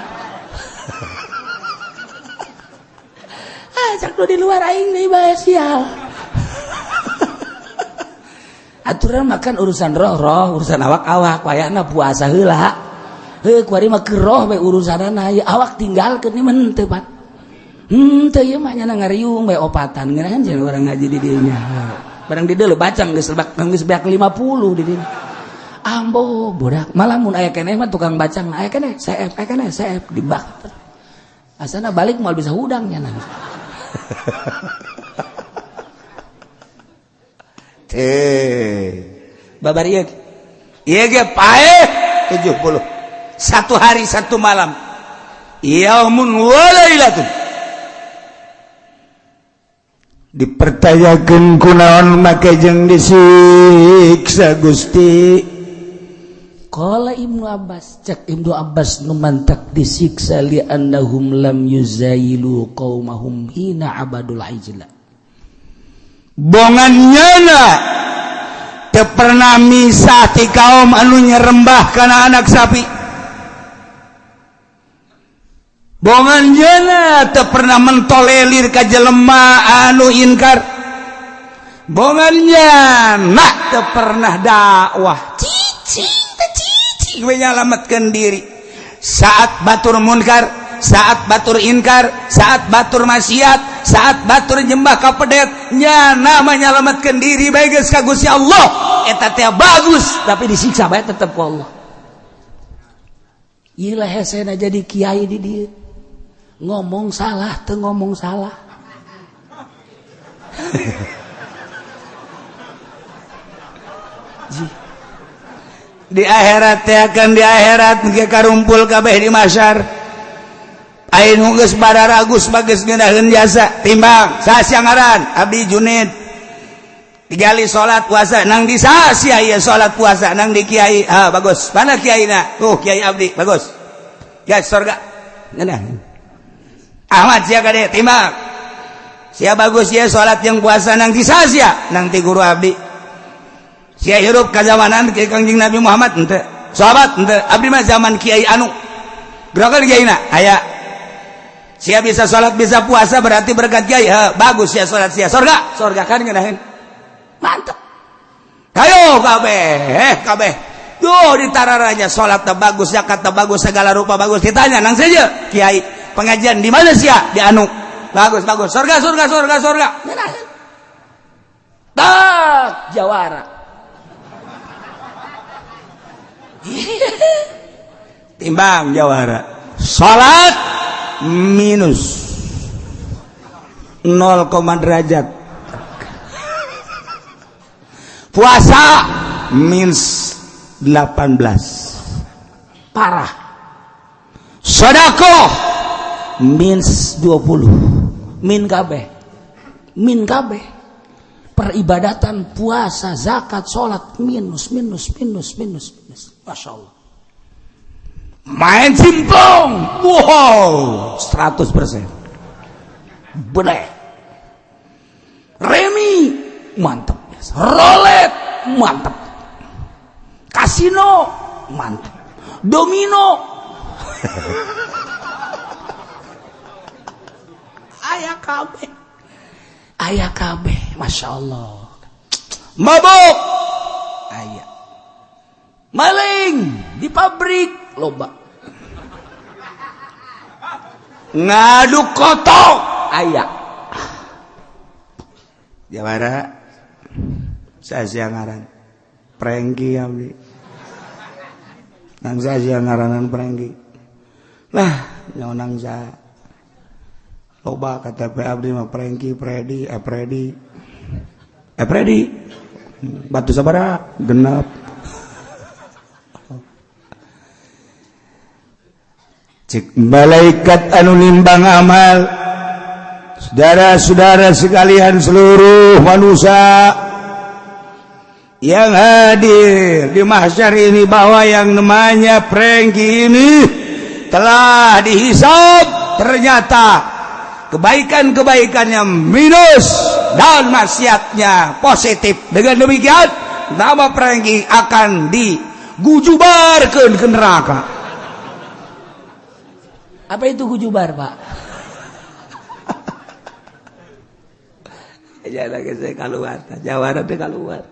Ah, cak nu di luar, aing deui bae sial. Aturan makan urusan roh, roh urusan awak, awak wayahna puasa heula. Heuh, kuari mah keur roh bae urusanana ya, awak tinggalkeun. Ieu mah henteu, Pak, henteu. Ieu mah nya ngariung bae opatan ngeunahan jeung urang ngaji di dieu nya. Barang di dieu bacang geus lebak, geus beak 50 di dieu. Ambo budak malah mun aya keneh mah tukang bacang aya keneh, seep aya keneh, seep dibak. Asana balik moal bisa hudang nya nanti. Eh, babar ieu. Ieu ge paeh 70. Satu hari satu malam. Yaumun wa lailatun. Dipertanyakeun, kunaon make jeung disiksa, Gusti? Qala Ibnu Abbas, cek Ibnu Abbas, nu mantak disiksa li annahum lam yuzayilu qaumahum hina abadul ijla. Bongan nyana teu pernah misah ti kaum anu nyerembah kana anak sapi. Bongan nyana teu pernah mentolelir ka jelema anu inkar. Bongan nyana teu pernah dakwah, cicing teh cicing we nyalametkeun diri saat batur munkar, saat batur inkar, saat batur maksiat, saat batur nyembah ka pedet. Nyana menyelamatkan diri bae geus ka Gusti Allah. Eta teh bagus, tapi disiksa bae tetep ku Allah. Ieu lah hesena jadi kiai di dieu. Ngomong salah teu ngomong salah. Di akhirat teh akan di akhirat ge karumpul kabeh di mahsyar. Aing geus bararagus bagus ngeunaheun jasa, timbang saha ngaran? Abdi Junid. Digali salat puasa nang di saha sia? Ieu salat puasa nang di kiai. Ah, bagus. Mana kiaina? Tuh, kiai abdi. Bagus gas, surga ngeunaheun. Ahmad sia kade, timbang sia bagus sia salat yang puasa nang di saha sia? Nang ti guru abdi. Sia hirup ka zamanan ke Kangjeng Nabi Muhammad henteu, sahabat henteu? Abdi mah zaman kiai anu gerakan kiaina aya. Sia bisa salat, bisa puasa, berarti berkat kiai. Ha, bagus sia salat sia, surga, surga kan ngeunaheun. Mantep. Hayo kabeh, kabeh tuh ditararanya salat teh bagus, zakat teh bagus, segala rupa bagus. Ditanya nang saja kiai pengajian di mana sia? Di anu. Bagus, bagus, surga, surga, surga, surga. Ngeunaheun. Tak jawara. Timbang jawara. Salat minus 0, derajat. Puasa minus 18. Parah. Sodakoh minus 20. Min kabeh. Min kabeh. Peribadatan, puasa, zakat, sholat minus, minus, minus, minus, minus. Masya Allah. Main simplong, wow, 100%. Boleh. Remi, mantap. Rolet, mantap. Kasino, mantap. Domino. Aya kabeh. Aya kabeh, Masya Allah. Mabuk, aya. Maling di pabrik, loba. Ngaduk kotok, aya. Jawara, saya ngaran Prengki abdi. Nang saya ngaranan Prengki. Lah, nang saya loba KTP abdi mah Prengki, Predi, Predi. Predi. Batu sabara genap. Cek malaikat anu nimbang amal. Saudara-saudara sekalian seluruh manusia yang hadir di mahsyar ini, bahwa yang namanya Prengki ini telah dihisab, ternyata kebaikan-kebaikannya minus dan maksiatnya positif. Dengan demikian nama Prengki akan digujubarkan ke neraka. Apa itu gujubar, Pak? Ya lagi saya keluar, jawara teh keluar.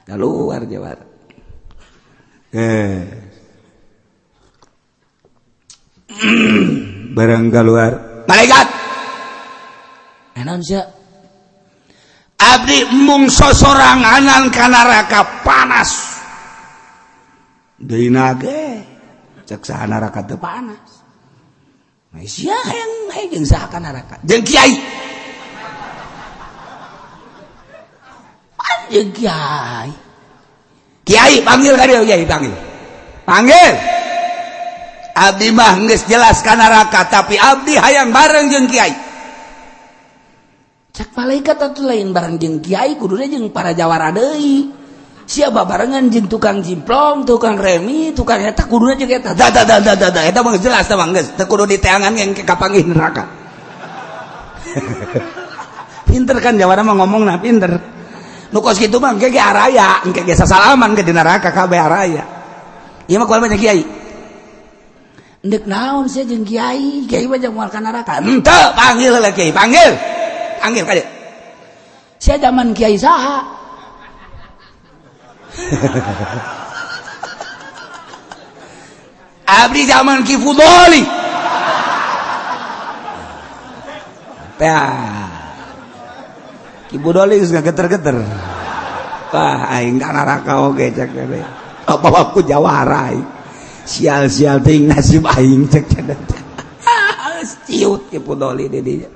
Keluar jawara. Barang keluar malaikat. Enaon sia? Abdi embung sosoranganan ka neraka panas. Deui nage cek saha neraka teu panas. Nah, sia hayang hayang saha ka neraka? Jeung kiai. Jeung kiai. Kiai panggil ka dieu, kiai panggil. Panggil. Abdi mah geus jelas ka neraka, tapi abdi hayang bareng jeung kiai. Cek malaikat atuh lain bareng jeung kiai, kuduna jeung para jawara deui. Sia babarengan jeung tukang jimplong, tukang remi, tukang eta kuduna jeung eta. Da da da da da eta mah jelas tah mah geus teu kudu diteangan yang kapanggih neraka. Pinter kan jawara mah ngomongna pinter. Nu kos kitu mah engke ge araya, engke ge sasalaman ke di neraka kabeh araya. Ieu mah kual banyak kiai. Ndek naon sia jeung kiai, kiai mah jeung moal ka neraka. Henteu, panggil heula kiai, panggil. Panggil ka dieu. Sia zaman kiai saha? Abdi zaman Ki Fudoli. Tah. Ki Fudoli geus ngageter-geter. Wah, aing ka neraka oge cek teh. Apa aku jawara aing. Sial-sial ting nasib aing cek teh. Ciut Ki Fudoli di dinya.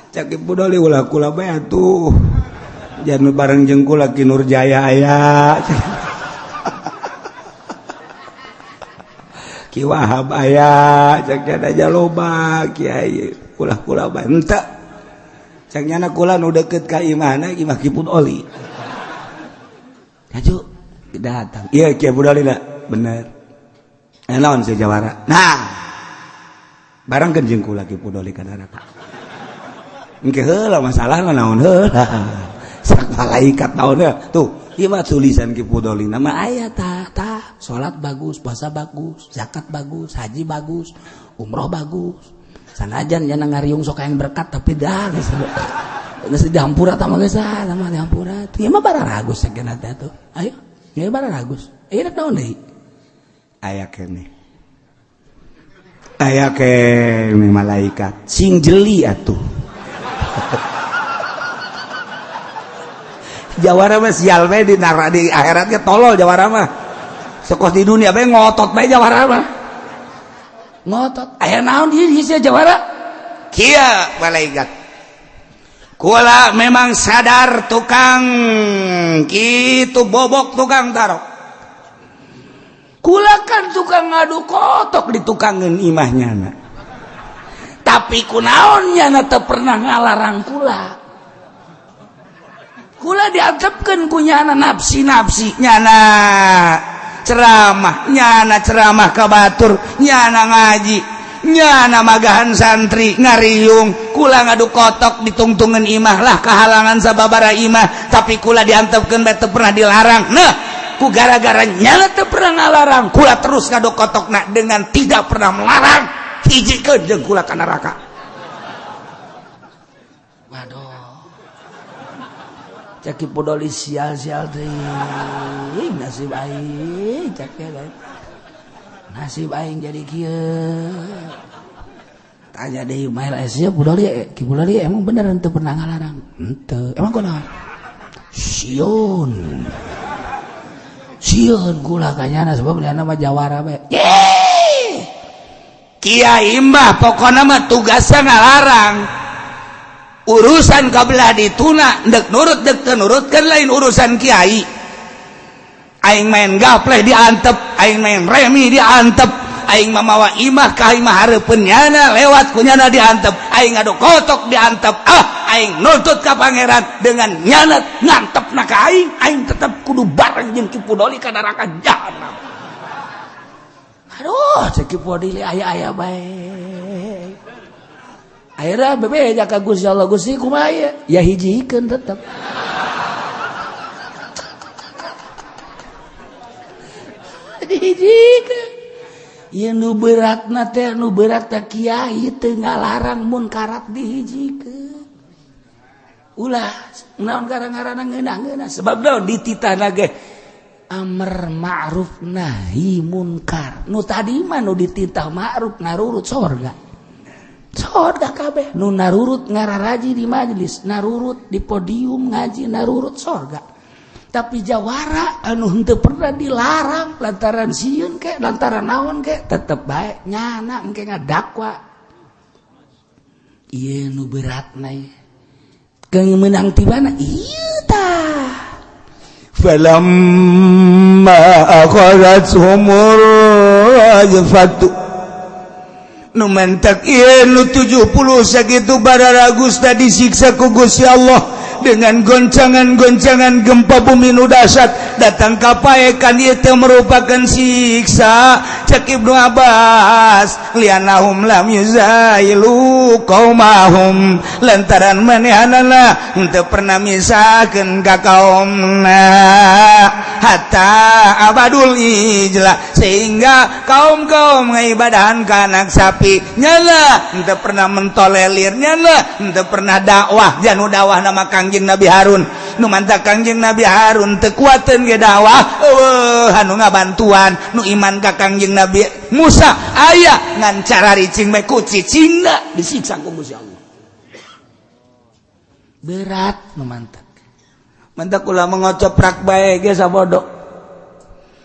Cek Ki Fudoli ulah kula bae atuh. Jangan bareng jeung kula Ki Nurjaya aya. Ki Wahab aya, cek aja loba kiai kula-kula bae henteu. Cek nyana kula nu deukeut ka imahna imah Ki Fudoli. Kaju datang. Iya Ki Fudoli lah, bener. Naon si jawara. Nah, bareng kan jeung kula Ki Fudoli ka neraka. Engke heula masalahna naon heula. Sak malaikat naon heula. Tuh, ieu mah tulisan Ki Fudoli nama aya tah tah, salat bagus, puasa bagus, zakat bagus, haji bagus, umroh bagus. Sanajan nya ngariung sok yang berkat tapi dah geus geus dihampura tah mah geus sama dihampura. Ieu mah bararagus sakeuna teh tuh. Ayo, ieu bararagus. Ieu rek naon deui? Aya keneh. Aya keneh malaikat sing jeli atuh. Jawara mah sial bae di neraka di akhiratnya tolol jawara mah. Sekos di dunia bae ngotot bae jawara mah. Ngotot. Aya naon di sia jawara? Kieu malaikat. Kula memang sadar tukang kitu bobok tukang tarok. Kula kan tukang ngadu kotok di tukangeun imah nyana. Tapi kunaon nyana teu pernah ngalarang kula. Kula diantepkeun ku nyana nafsi-nafsi nyana ceramah, nyana ceramah ka batur, nyana ngaji. Nyana magahan santri ngariung kula ngadu kotok ditungtungan imah lah kehalangan sababara imah tapi kula diantepkeun bae teu pernah dilarang. Nah ku gara-gara nyana teu pernah ngalarang kula terus ngadu kotokna dengan tidak pernah melarang hijikeun jeung kula ka neraka. Waduh, cek Ki Pudoli sial-sial teuing nasib aing cek nasib aing jadi kieu. Tanya deui mael sia Pudoli, Ki Pudoli emang bener henteu pernah ngalarang? Henteu. Emang kunaon? Sieun. Sieun kula ka nyana sebab nyana mah jawara bae. Kiai mah pokona mah tugasna ngalarang. Urusan kabelah dituna dek nurut dek teu nurut kan lain urusan kiai. Aing main gapleh diantep, aing main remi diantep, aing mamawa imah ka imah hareupeun nyana lewat ku nyana diantep, aing ngadu kotok diantep, ah aing nuntut ka pangeran dengan nyana ngantepna ka aing, aing tetep kudu bareng jeung Ki Pudoli ka neraka jahanam. Aduh, cek Ki Pudoli aya-aya bae. Akhirnya bebeja ka Gusti Allah, Gusti kumaha ieu? Ya hijikeun tetep. Dihijikeun. Nu beratna teh nu berat teh kiai teu ngalarang munkarat dihijikeun. Ulah naon gara-garana ngeunah-ngeunah sebab naon dititahna ge amar ma'ruf nahi munkar. Nu tadi mah nu dititah ma'ruf narurut sorga. Sorga kabeh nu narurut ngararaji di majelis, narurut di podium ngaji, narurut sorga. Tapi jawara anu henteu pernah dilarang lantaran sieun ke lantaran naon ke tetep bae nyana engke ngadakwa. Ieu nu beratna ieu. Keung meunang ti mana? Ieu tah. Falamma akhadhathumur rajfatu. Nu mentak ieu nu 70 sakitu bararagusta disiksa ku Gusti Allah dengan goncangan-goncangan gempa bumi nu dahsyat datang kapaekan ieu teh merupakan siksa. Cek Ibnu Abbas lianahum lam yuzailu qaumahum lantaran manehanana henteu pernah misahkeun ka kaumna hatta abadul ijla sehingga kaum-kaum ngaibadahan ka anak sapi nyana henteu pernah mentolelir nyana henteu pernah dakwah janu dakwah nama Kangjeng Nabi Harun nu mantap Kangjeng Nabi Harun teu kuateun ge dakwah eueuh anu ngabantuan nu iman ka Kangjeng Nabi Musa aya ngan cara ricing bae ku cicingna disiksa ku Gusti Allah. Berat nu mantap mantap ulah mengocoprak bae ge sabodo.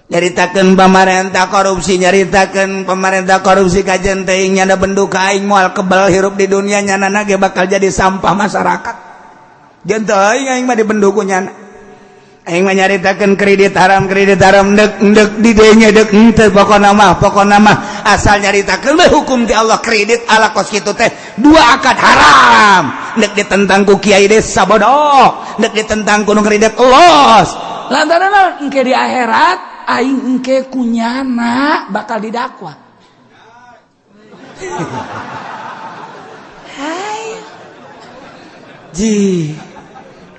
Nyaritakeun pamarentah korupsi, nyaritakeun pemerintah korupsi kajen teuing nyana bendu ka aing moal kebal hirup di dunia nyana ge bakal jadi sampah masyarakat. Jeung teuing aing mah dibendu ku nyana. Aing mah nyaritakeun kredit haram dek dek di dieu dek henteu pokona mah asal nyaritakeun we hukum ti Allah kredit ala kos kitu teh dua akad haram. Dek ditentang ku kiai desa bodoh, dek ditentang ku nu kredit los. Lantaran naon engke di akhirat aing engke ku nyana bakal didakwa. Hai. Ji.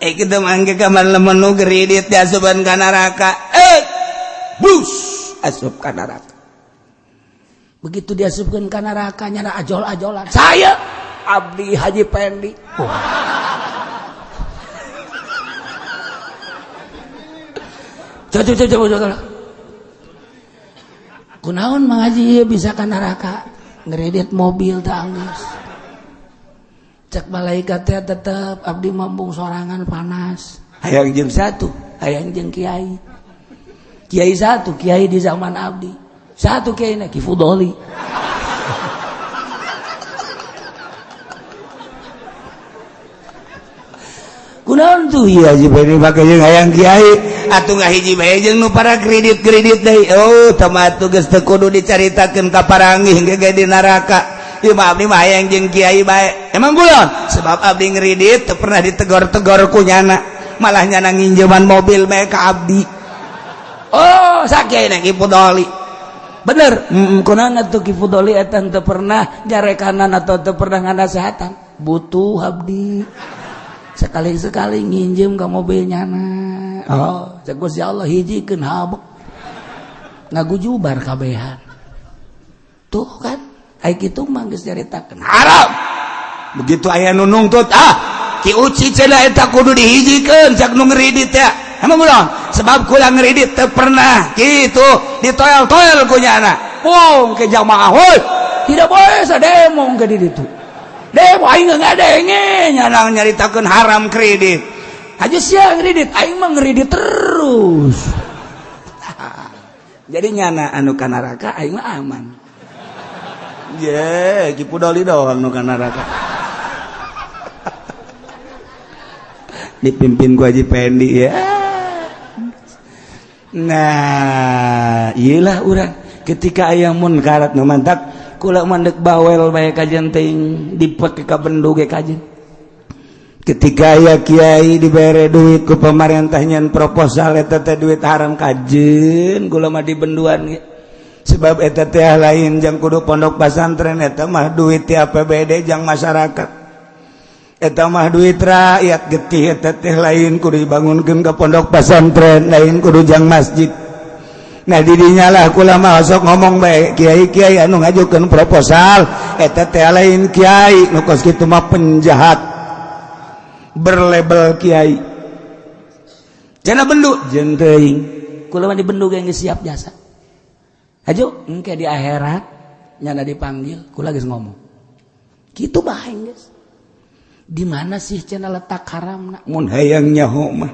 Kita mangke kamar lemenu kredit diasupan ka neraka. Bus asup ka neraka. Begitu diasupkeun ka neraka nyana ajol-ajolan. Saya Abdi Haji Pendi. Oh. Coba. Kunaon Mang Haji ieu bisa ka neraka? Ngredit mobil teh anggeus. Cek malaikat teh tetep abdi mambung sorangan panas. Hayang jeung satu, hayang jeung kiai. Kiai satu, kiai di zaman abdi. Satu kiai na Ki Fudoli. Kunaon tuh ieu Haji Pendi make jeung hayang kiai atuh ngahiji bae jeung nu para kredit-kredit deui. Oh, tah mah atuh geus teu kudu dicaritakeun ka paranggih ge di neraka. Ieu mah abdi mah hayang jeung kiai bae. Emang kunaon? Sebab abdi ngredit teu pernah ditegor-tegor ku nyana. Malah nyana nginjeman mobil bae ka abdi. Oh, sakiai na Ki Fudoli. Bener, kunaon atuh Ki Fudoli eta teu pernah nyarekanan atau teu pernah nganasehatan. Butuh abdi. Sekali-sekali nginjem ke mobil nyana. Oh, cek Gusti Allah hijikeun habek. Ngagujubar kabehan. Tuh kan, ai kitu mah geus nyaritakeun haram. Begitu aya nu nungtut, ah, Ki Uci cenah eta kudu dihijikeun cak nu ngredit ya. Emang ulah, sebab kula ngredit teu pernah kitu ditoel-toel ku nyana. Pung ke jamaah, hoi. Tidak boleh sademo ke di ditu. Demo aing ngadenge nyana nyaritakeun haram kredit. Aja sia ngredit, aing mah ngredit terus. Jadi nyana anu ka neraka aing mah aman. Ye, Ki Pudoli doang nu ka neraka. Dipimpin ku Haji Pendi ya. Nah, iyalah urang ketika aya munkarat nu mantak kula mandek bawel bae kajen teuing dipake ka bendu ge kajen. Ketika aya kiai dibere duit ku pemerintah nyen proposal eta teh duit haram kajen kula mah dibenduan ge. Sebab eta teh lain jang kudu pondok pesantren eta mah duit ti APBD jang masyarakat. Eta mah duit rakyat getih eta teh lain kudu dibangunkeun ka pondok pesantren lain kudu jang masjid. Nah didinya lah kula mah sok ngomong bae kiai-kiai anu ngajukeun proposal eta teh lain kiai nu kos kitu mah penjahat berlabel kiai. Cenah bendu jeung teuing kula mah dibendu ge geus siap jasa. Haju engke di akhirat nyana dipanggil kula geus ngomong. Kitu bae geus. Di mana sih cenah letak haramna? Mun hayang nyaho mah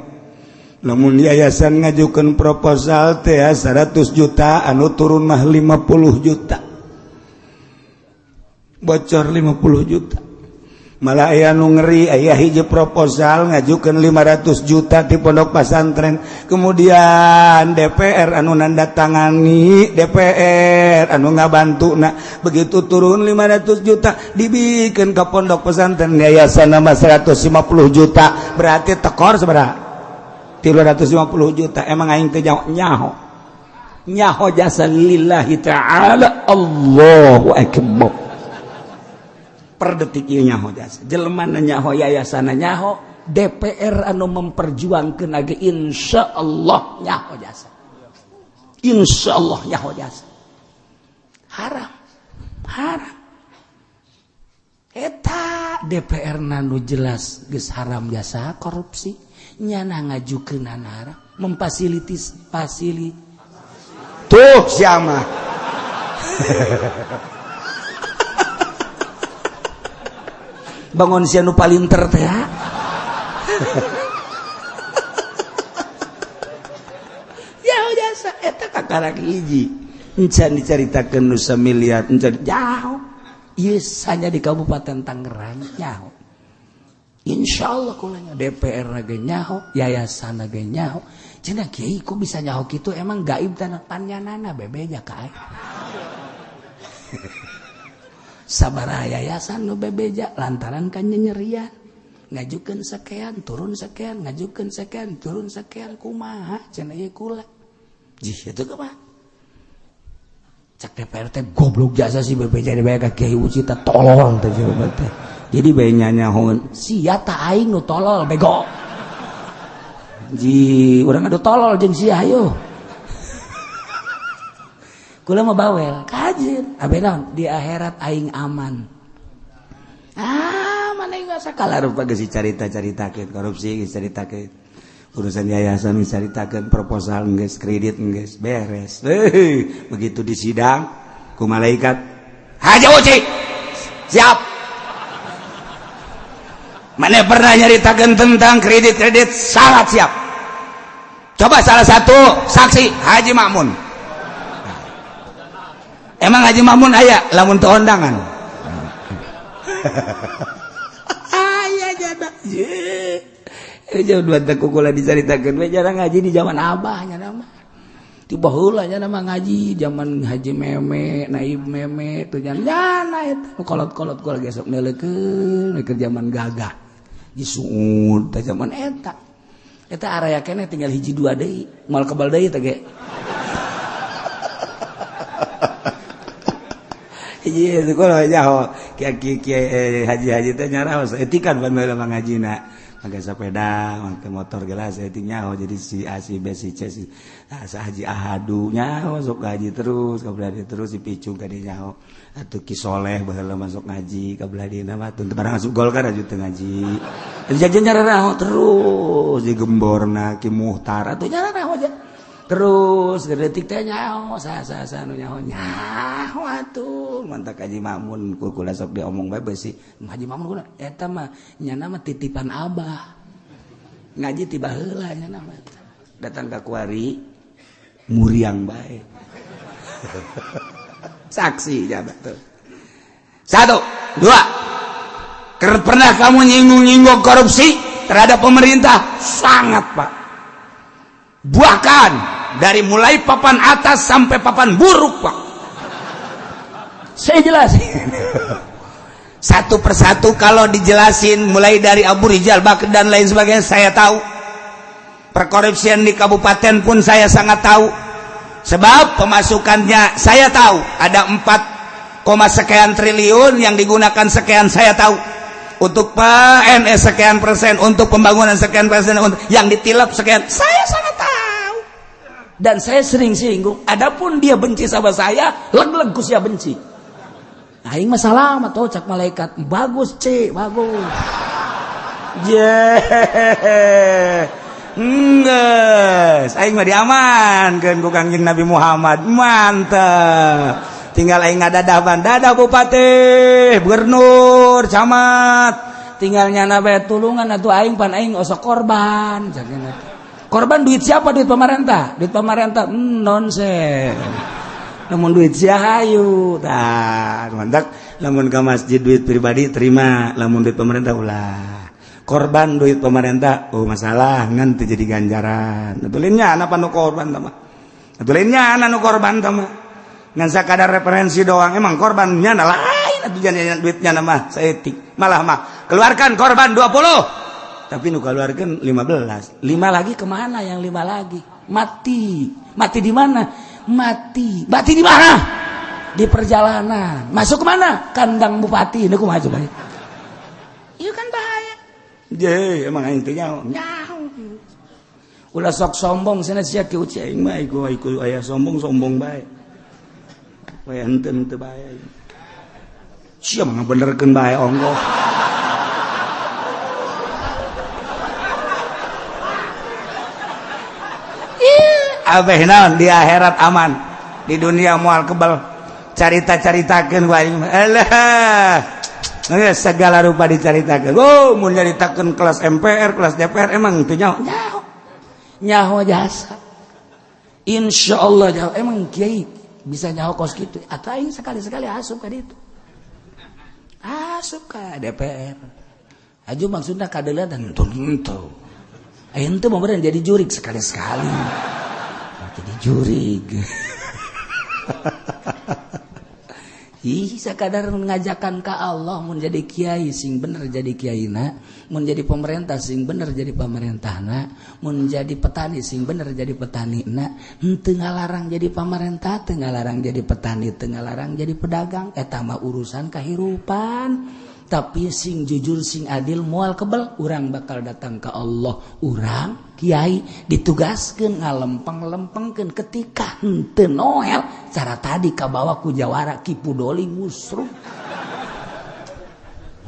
lamun yayasan ngajukan proposal teh 100 juta anu turun mah 50 juta bocor 50 juta malah aya nu ngeri aya hiji proposal ngajukan 500 juta di pondok pesantren kemudian DPR anu nandatangani DPR anu ngabantu nah begitu turun 500 juta dibikin ke pondok pesantren yayasan nama 150 juta berarti tekor seberapa 350 juta emang aing teh nyaho nyaho jasa lillahi ta'ala Allahu akbar per detik ieu nyaho jasa jelema nyaho yayasan nyaho DPR anu memperjuangkeun ge insyaallah nyaho jasa insyaallah nyaho jasa haram haram eta DPR nu jelas geus haram jasa korupsi nyana ngajukeun haram memfasilitis fasili tuh siapa bangun sia nu palinter teh ya jasa eta kakarak hiji encan dicaritakeun nu samiliar encan jauh ieu hanya di Kabupaten Tangerang jauh. Insya Allah kulanya DPR ge nyaho, yayasan ge nyaho. Cenah kiai kok bisa nyaho kitu emang gaib tanah panyanana bebeja ka aing. Sabaraha yayasan nu bebeja lantaran kan nyenyerian. Ngajukeun sekian, turun sekian, ngajukeun sekian, turun sekian kumaha cenah ieu kula. Jih itu kumaha? Cak DPR teh goblok jasa si bebeja dibae ka Kiai Uci teh tolol teh jelema teh. Jadi bae nyanyahoan sia ta aing nu tolol bego. Ji urang adu tolol jeung sia hayo. Kula mah bawel kajeun abe naon di akhirat aing aman. Ah mana aing sakala rupa geus dicarita-caritakeun korupsi geus caritakeun urusan yayasan geus caritakeun proposal geus kredit geus beres. Begitu di sidang ku malaikat Haji Uci siap. Mana pernah nyaritakan tentang kredit-kredit sangat siap. Coba salah satu saksi Haji Makmun. Emang Haji Makmun aya lamun teu ondangan. Aya jada. Jauh dua teh kukula dicaritakeun we jarang ngaji di zaman abah nya nama. Ti baheula nya nama ngaji zaman Haji Meme, Naib Meme tuh jana eta kolot-kolot kula gesok neuleukeun keur zaman gagah. Disuud teh zaman eta. Eta area keneh tinggal hiji dua deui, moal kebal deui teh ge. Hiji itu kalau nyaho kiai haji-haji teh nyaraos etikan pan baheula mah ngajina. Pakai sepeda, pakai motor gelas etik nyaho jadi si A si B si C si nah, haji ahadu nyaho sok ngaji terus kabelah terus si picung ka nyaho atuh Ki Soleh baheula masuk ngaji kabelah dina mah teu barang asup Golkar aju teu ngaji. Jajan nyararaho terus digemborna Ki Muhtar atuh nyararaho aja. Terus detik teh nyaho sa nu nyaho nyaho atuh mantak Haji Mamun kula sok diomong bae beusi Haji Mamun kula eta mah nyana mah titipan abah ngaji ti baheula nyana mah datang ka kuari muriang bae saksi jabat tuh. 1 2 pernah kamu nyinggung-nyinggung korupsi terhadap pemerintah? Sangat Pak, bahkan dari mulai papan atas sampai papan buruk Pak. Saya jelasin satu persatu kalau dijelasin mulai dari Abu Rizal Bakri dan lain sebagainya saya tahu. Perkorupsian di kabupaten pun saya sangat tahu. Sebab pemasukannya saya tahu ada 4, sekian triliun yang digunakan sekian saya tahu. Untuk PNS sekian persen, untuk pembangunan sekian persen, untuk yang ditilap sekian, saya sangat tahu. Dan saya sering singgung, adapun dia benci sama saya, leg-leg ku sia benci. Aing mah salah atau cak malaikat, bagus C, bagus. Je. Enggeus, aing mah diamankeun ku Kangjeng Nabi Muhammad. Mantap. Tinggal aing ngadadaban, dadah bupati, gubernur, camat. Tinggal nyana bae tulungan atuh aing pan aing osok korban. Korban duit siapa? Duit pemerintah. Duit pemerintah nonsen. Namun duit sia hayu. Tah, mantak lamun ka masjid duit pribadi terima, lamun duit pemerintah ulah. Korban duit pemerintah oh masalah ngan teu jadi ganjaran. Atulinnya anak nu korban tah mah. Atulinnya anak nu korban tah mah. Ngan sakadar referensi doang emang korbannya lain atuh jangan duitnya mah saeutik. Malah mah keluarkan korban 20. Tapi nu keluarkan 15. 5 lagi kemana yang 5 lagi? Mati. Mati di mana? Mati. Mati di mana? Di perjalanan. Masuk kemana? Kandang bupati. Ini kumaha coba? Itu kan bahaya. Je, emang aing teh nyaho. Nyaho. Ulah sok sombong cenah sia kieu aing mah iku iku aya sombong-sombong bae. Bae henteu henteu bae. Sia mah ngabenerkeun bae ongkoh. Abeh naon di akhirat aman, di dunia moal kebal. Carita-caritakeun ku aing mah. Alah. Segala rupa dicaritakeun. Oh, mun nyaritakeun kelas MPR, kelas DPR emang teu nyaho. Nyaho. Nyaho jasa. Insyaallah nyaho. Emang kiai bisa nyaho kos kitu. Atau aing sekali-sekali asup ka ditu. Asup ka DPR. Aju maksudna kadeuleuan henteu. Aing teu mau jadi jurik sekali-sekali. Jadi jurig. Ih, sakadar ngajakan ka Allah mun jadi kiai sing bener jadi kiaina, mun jadi pemerintah sing bener jadi pemerintahna, mun jadi petani sing bener jadi petanina, henteu ngalarang jadi pemerintah, teu ngalarang jadi petani, teu ngalarang jadi pedagang, eta mah urusan kahirupan. Tapi sing jujur sing adil moal kebel, urang bakal datang ke Allah. Urang kiai ditugaskeun ngalempeng-lempengkeun ketika henteu noel cara tadi kabawa ku jawara Ki Pudoli musrum.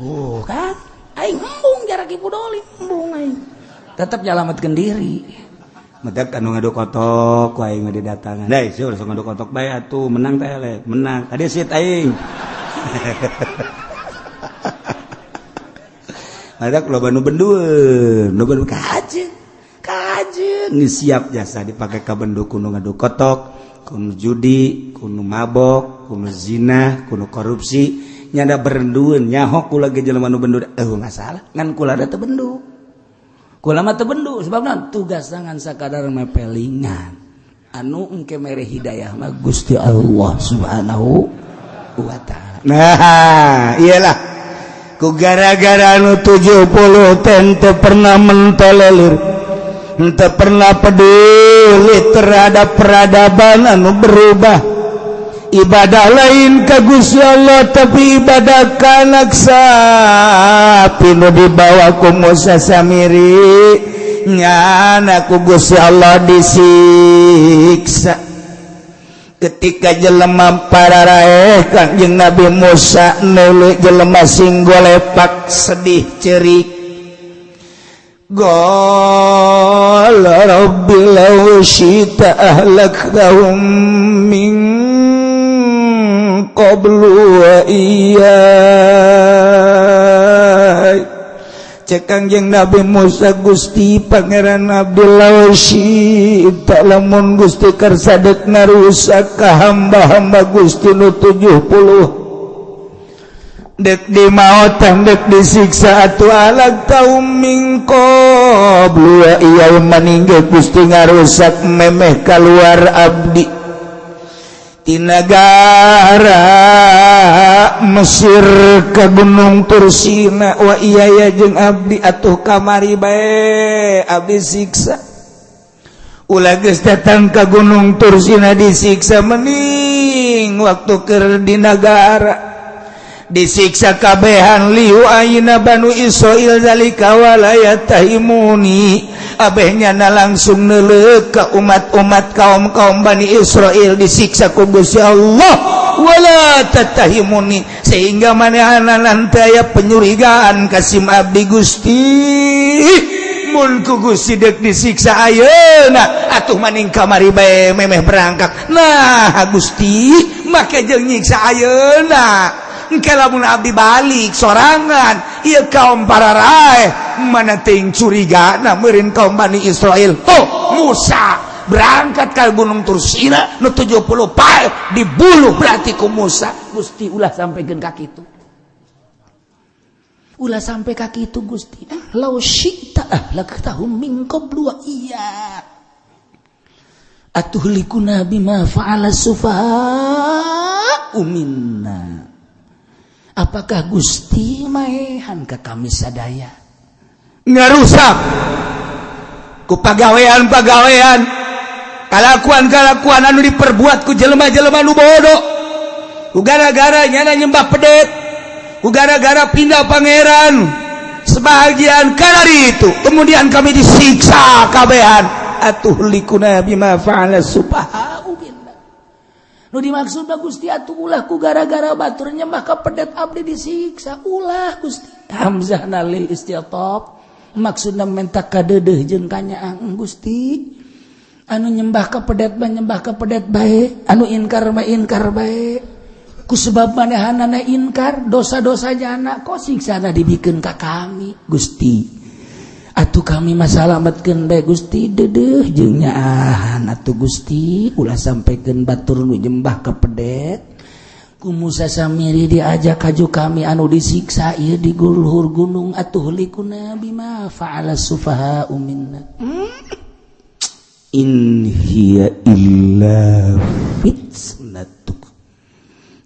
Oh kan aing embung jara Ki Pudoli embung aing. Tetep nyalametkeun diri. Medak anu ngadu kotok ku aing mah didatangan. Deui sia sok ngadu kotok bae atuh menang teh le, menang. Tadi sit aing. Ada loba nu bendueun, loba nu kajeun. Kajeun geus siap jasa dipake ka bendu kudu ngadu kotok, kudu judi, kudu mabok, kudu zina, kudu korupsi, nyada berendueun nyaho kula ge jelema nu bendu eueuh masalah, ngan kula da teu bendu. Kula mah teu bendu, sebabna tugas tangan sakadar mepelingan. Anu engke mere hidayah mah Gusti Allah Subhanahu wa Ta'ala. Nah, iyalah, ku gara-gara anu 70 teh pernah mentolerir, teu pernah peduli terhadap peradaban anu berubah. Ibadah lain ke Gusti Allah, tapi ibadah ka anak sapi nu dibawa ku Musa Samiri. Nyana ku Gusti Allah disiksa. Ketika jelema pararaeh Kanjeng Nabi Musa neuleuh jelema sing golepak, sedih, cerik. Qala rabbi law syi'ta ahlaktahum min qablu wa iyyai. Cek Kangjeng Nabi Musa, "Gusti Pangeran abdi, law syi'ta, lamun Gusti kersa dek ngarusak ka hamba-hamba Gusti nu 70, dek dimaotan, dek disiksa, atuh ahlaktahum min qablu wa iyyai, maningge Gusti ngarusak memeh keluar abdi ti nagara Mesir ke Gunung Tursina, wa iya jeung abdi, atuh kamari bae abdi siksa. Ulah geus datang ke Gunung Tursina disiksa, mending waktu keur di nagara disiksa kabehan. Liu ayeuna Banu Israil zalika wala yattahimuni, abehnya na langsung neuleuh ke umat-umat, kaum-kaum Bani Israel disiksa ku Gusti Allah, wala tattahimuni, sehingga manehna nanti aya penyurigaan ka sim abdi. Gusti, mun ku Gusti dek disiksa ayeuna, atuh maning kamari bae memeh berangkat. Nah, Gusti make jeung nyiksa ayeuna? Engke lamun abdi balik sorangan, ieu kaum pararaeh mana ting curiga na meureun kaum Bani Israel. Oh, Musa berangkat ke Gunung Tursina nu 70 pae dibuluh berarti ku Musa. Gusti, ulah sampaikan ka kitu, ulah sampai ka kitu, Gusti. Law syi'ta ahlaktahum min qablu wa iya, atuhlikuna bima fa'ala sufaha'u minna. Apakah Gusti maehan ka kami sadaya? Ngarusak ku pagawean-pagawean, kalakuan-kalakuan anu diperbuat ku jelema-jelema nu bodoh, ku gara-gara nyana nyembah pedet, ku gara-gara pindah pangeran sebagian karena itu kemudian kami disiksa kabehan. Atuhlikuna bima fa'ala sufaha'u minna. Nu dimaksud Gusti, atuh ulah ku gara-gara batur nyembah ka pedet abdi disiksa, ulah, Gusti. Hamzah lil isti'tab, maksudna menta kadeudeuh jeung kanyaah. Gusti, anu nyembah ka pedet mah nyembah ka pedet bae, anu inkar mah inkar bae. Ku sebab manehanana inkar dosa-dosa jana, kok siksana dibikeun ka kami? Gusti, atuh kami masalamatkeun bae, Gusti. Deudeuh jeung nyaahan atuh, Gusti. Ulah sampaikan batur nu nyembah ka pedet ku Musa Samiri diajak kaju kami anu disiksa ieu di luhur gunung. Atuhlikuna bima fa'ala sufaha'u minna. In hiya illa fitnatuk.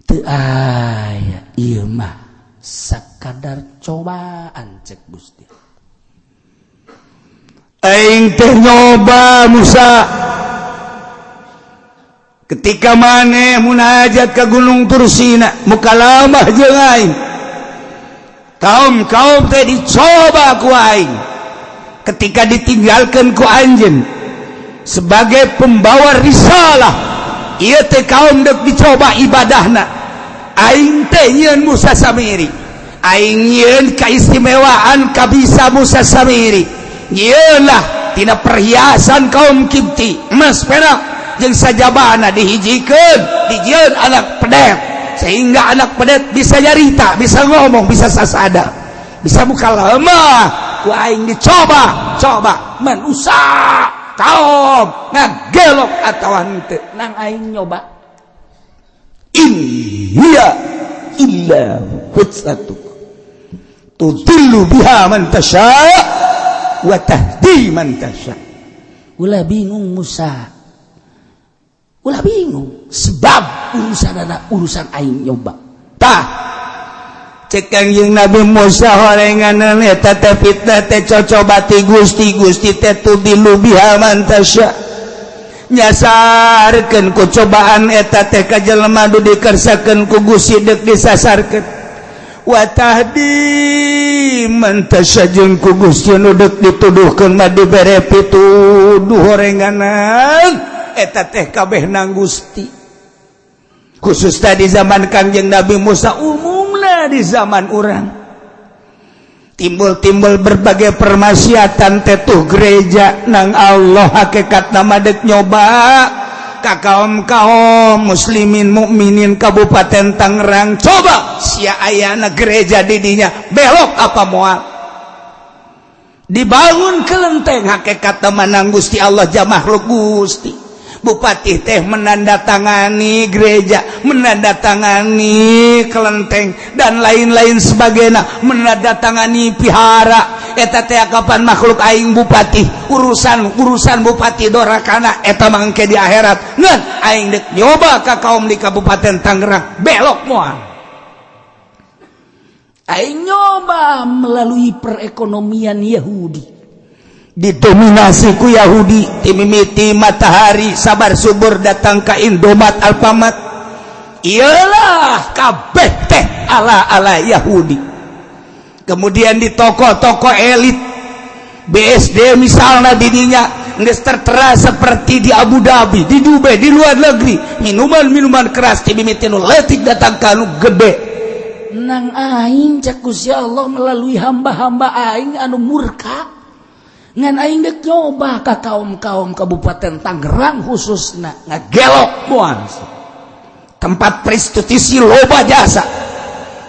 Teu aya ieu mah, sakadar cobaan, cek Gusti. Aing teh nyoba Musa ketika maneh munajat ke Gunung Tursina, mukalamah jeung aing. Kaum kaum teh dicoba ku aing ketika ditinggalkan ku anjeun sebagai pembawa risalah. Ieu teh kaum dek dicoba ibadahna. Aing teh nyieun Musa Samiri, aing nyieun keistimewaan kabisa Musa Samiri, nyieun lah tina perhiasan kaum Kibti, emas perak jeung sajabana, dihijikeun, dijieun anak pedet, sehingga anak pedet bisa nyarita, bisa ngomong, bisa sasada, bisa mukalamah. Ku aing dicoba coba manusia, kaum ngagelok atau henteu, nang aing nyoba. In hiya illa fitnatuk tudillu biha man tasha. wa tahdi man tasya. Ulah bingung Musa, ulah bingung sebab urusan anak urusan aing nyoba. Tah cek Kangjeng Nabi Musa horenganan eta teh fitnah teh cocobati Gusti, Gusti teh tudillu biha man tasya, nyasarkeun ku cobaan eta teh ka jelema nu dikersakeun ku Gusti deuk disasarkeun, wa tahdi man tasya jeung ku Gusti nu deuk dituduhkeun mah dibere pituduh. Horenganan eta teh kabeh nang Gusti, khusus tadi zaman Kangjeng Nabi Musa, umumlah di zaman orang timbul-timbul berbagai permaksiatan tetuh gereja nang Allah hakikat nama dek nyoba ka kaum kaum muslimin mukminin Kabupaten Tangerang. Coba sia ayana gereja didinya belok apa moal dibangun kelenteng, hakikat menang Gusti Allah jam makhluk Gusti. Bupati teh menandatangani gereja, menandatangani kelenteng dan lain-lain sebagainya, menandatangani pihara eta teh kapan makhluk aing bupati, urusan urusan bupati dorakana eta mangke di akhirat. Ngan aing dek nyoba ka kaum di Kabupaten Tangerang belok moal. Aing nyoba melalui perekonomian Yahudi, didominasi ku Yahudi timimiti matahari sabar subur datang ke Indomaret, Alfamart, iyalah kabeh teh ala-ala Yahudi. Kemudian di toko-toko elit BSD misalnya, didinya geus tertera seperti di Abu Dhabi, di Dubai, di luar negeri, minuman-minuman keras timimiti nu leutik datang ka nu gede. Nang aing cek Gusti Allah melalui hamba-hamba aing anu murka, ngan aing dek nyoba ka kaum-kaum Kabupaten Tangerang khususna ngagelok moal. Tempat prostitusi loba, jasa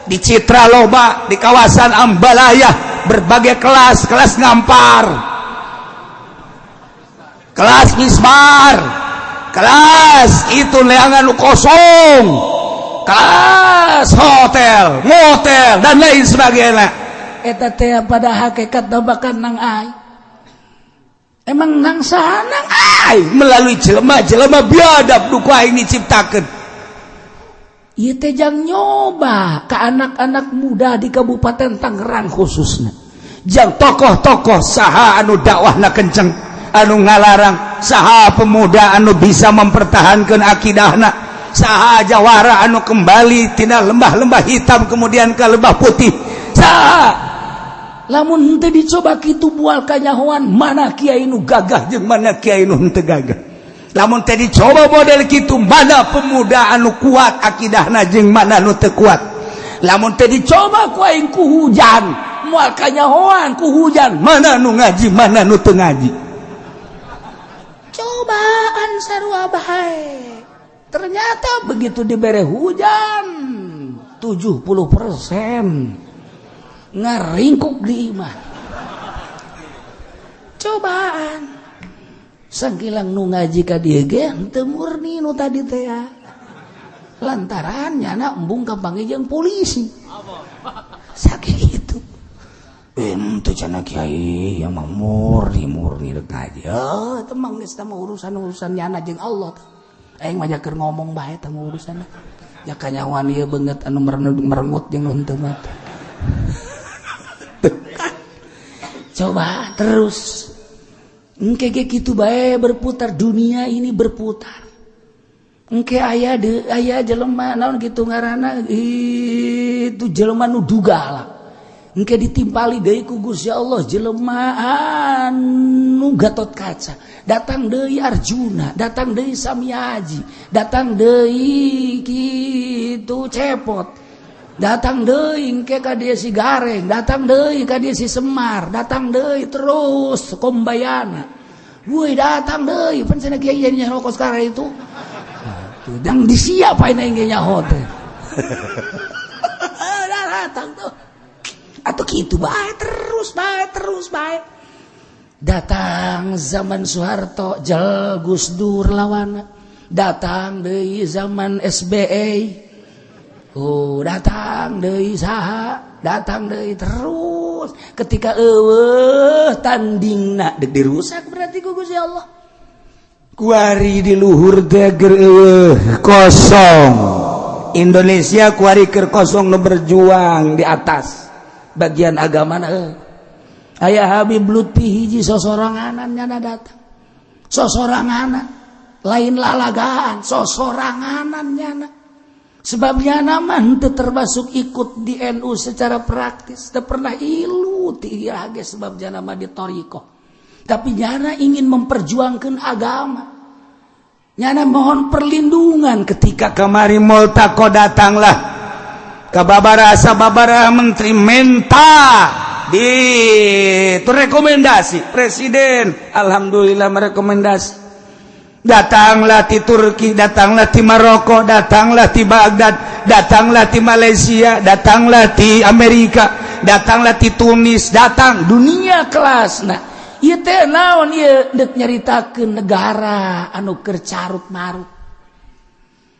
di Citra loba, di kawasan Ambalaya berbagai kelas, kelas ngampar, kelas mismar, kelas itu leangan kosong, kelas hotel, motel dan lain sebagainya. Eta teh pada hakikat bahkan nang aing emang nang saha, nang aing melalui jelema-jelema biadab nu ku aing diciptakeun. Ieu teh jang nyoba ke anak-anak muda di Kabupaten Tangerang khususnya. Jang tokoh-tokoh saha anu dakwahna kenceng, anu ngalarang saha, pemuda anu bisa mempertahankan akidahna saha, jawara anu kembali tina lembah-lembah hitam kemudian ke lembah putih saha. Lamun henteu dicoba kitu bual kanyahoan mana kiai nu gagah jeung mana kiai nu henteu gagah. Lamun teh dicoba model kitu, mana pemuda anu kuat akidahna jeung mana nu teu kuat. Lamun teh dicoba ku aing ku hujan, moal kanyahoan ku hujan mana nu ngaji, mana nu teu ngaji. Cobaan sarua bae. Ternyata begitu dibere hujan 70% ngaringkuk di imah. Cobaan sangkilang nu ngaji ka dieu ge henteu murni nu tadi teh ya. Lantaran nyana embung kapanggih jeung polisi sakitu. Ente cenah kiai yang mah murni murni rek ngaji. Oh, itu mah geus mah urusan-urusan nyana jeung Allah. Aing mah keur ngomong bae teh urusan. Ya kanyahoan ieu beungeut anu merengut jeung nu henteu mah. Coba terus. Engke ge kitu bae berputar, dunia ini berputar. Engke aya de aya jelema naon kitu ngaranna itu jelema nu duga lah. Engke ditimpali deui ku Gusti Allah jelema anu Gatot Kaca, datang deui Arjuna, datang deui Samiaji, datang deui kitu Cepot, datang deui engke ka dieu si Gareng, datang deui ka dieu si Semar, datang deui terus Kombayana. Woi, datang deui pan cenah kiai nyaho kos sekarang itu. Tuh, dan disiapain aing ge nyaho teh. Datang tuh. Atau gitu bae terus bae terus bae. Datang zaman Soeharto jel Gus Dur lawan. Datang deui zaman SBY. Oh, datang deui saha, datang deui terus. Terus ketika eueuh tandingna dek dirusak berarti ku Gusti Allah. Kuari di luhur teh ger eueuh kosong. Indonesia kuari keur kosong, nu berjuang di atas bagian agama na aya Habib Lutfi hiji, sosoranganan nyana datang, sosoranganan, lain lalagaan, sosoranganan nyana, sebabnya nama henteu termasuk ikut di NU secara praktis, teu pernah ilu ti ge, sebab nyana mah di thoriqoh. Tapi nyana ingin memperjuangkan agama, nyana mohon perlindungan. Ketika kemari multaqo, datanglah ke babara sababara menteri, menta di itu rekomendasi presiden. Alhamdulillah merekomendasi. Datanglah di Turki, datanglah di Maroko, datanglah di Baghdad, datanglah di Malaysia, datanglah di Amerika, datanglah di Tunis, datang dunia kelas. Nah, ieu teh naon ieu? Dek nyaritakeun negara anu keur carut marut.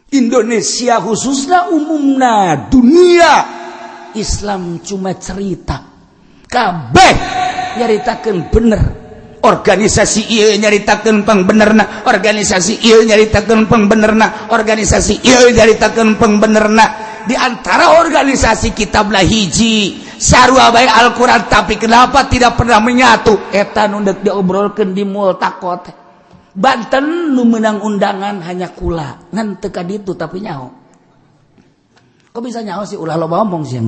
Indonesia khususnya, umumna dunia. Islam cuma cerita kabeh nyaritakeun bener. Organisasi ieu nyaritakeun pangbenerna, organisasi ieu nyaritakeun pangbenerna, organisasi ieu nyaritakeun pangbenerna. Di antara organisasi kita belah hiji, sarua bae Al-Qur'an, tapi kenapa tidak pernah menyatu? Eta nu deuk diobrolkeun di multaqo teh. Banten nu menang undangan hanya kula, ngan teu ka ditu, tapi nyaho. Kok bisa nyaho sih? Ulah loba omong sih,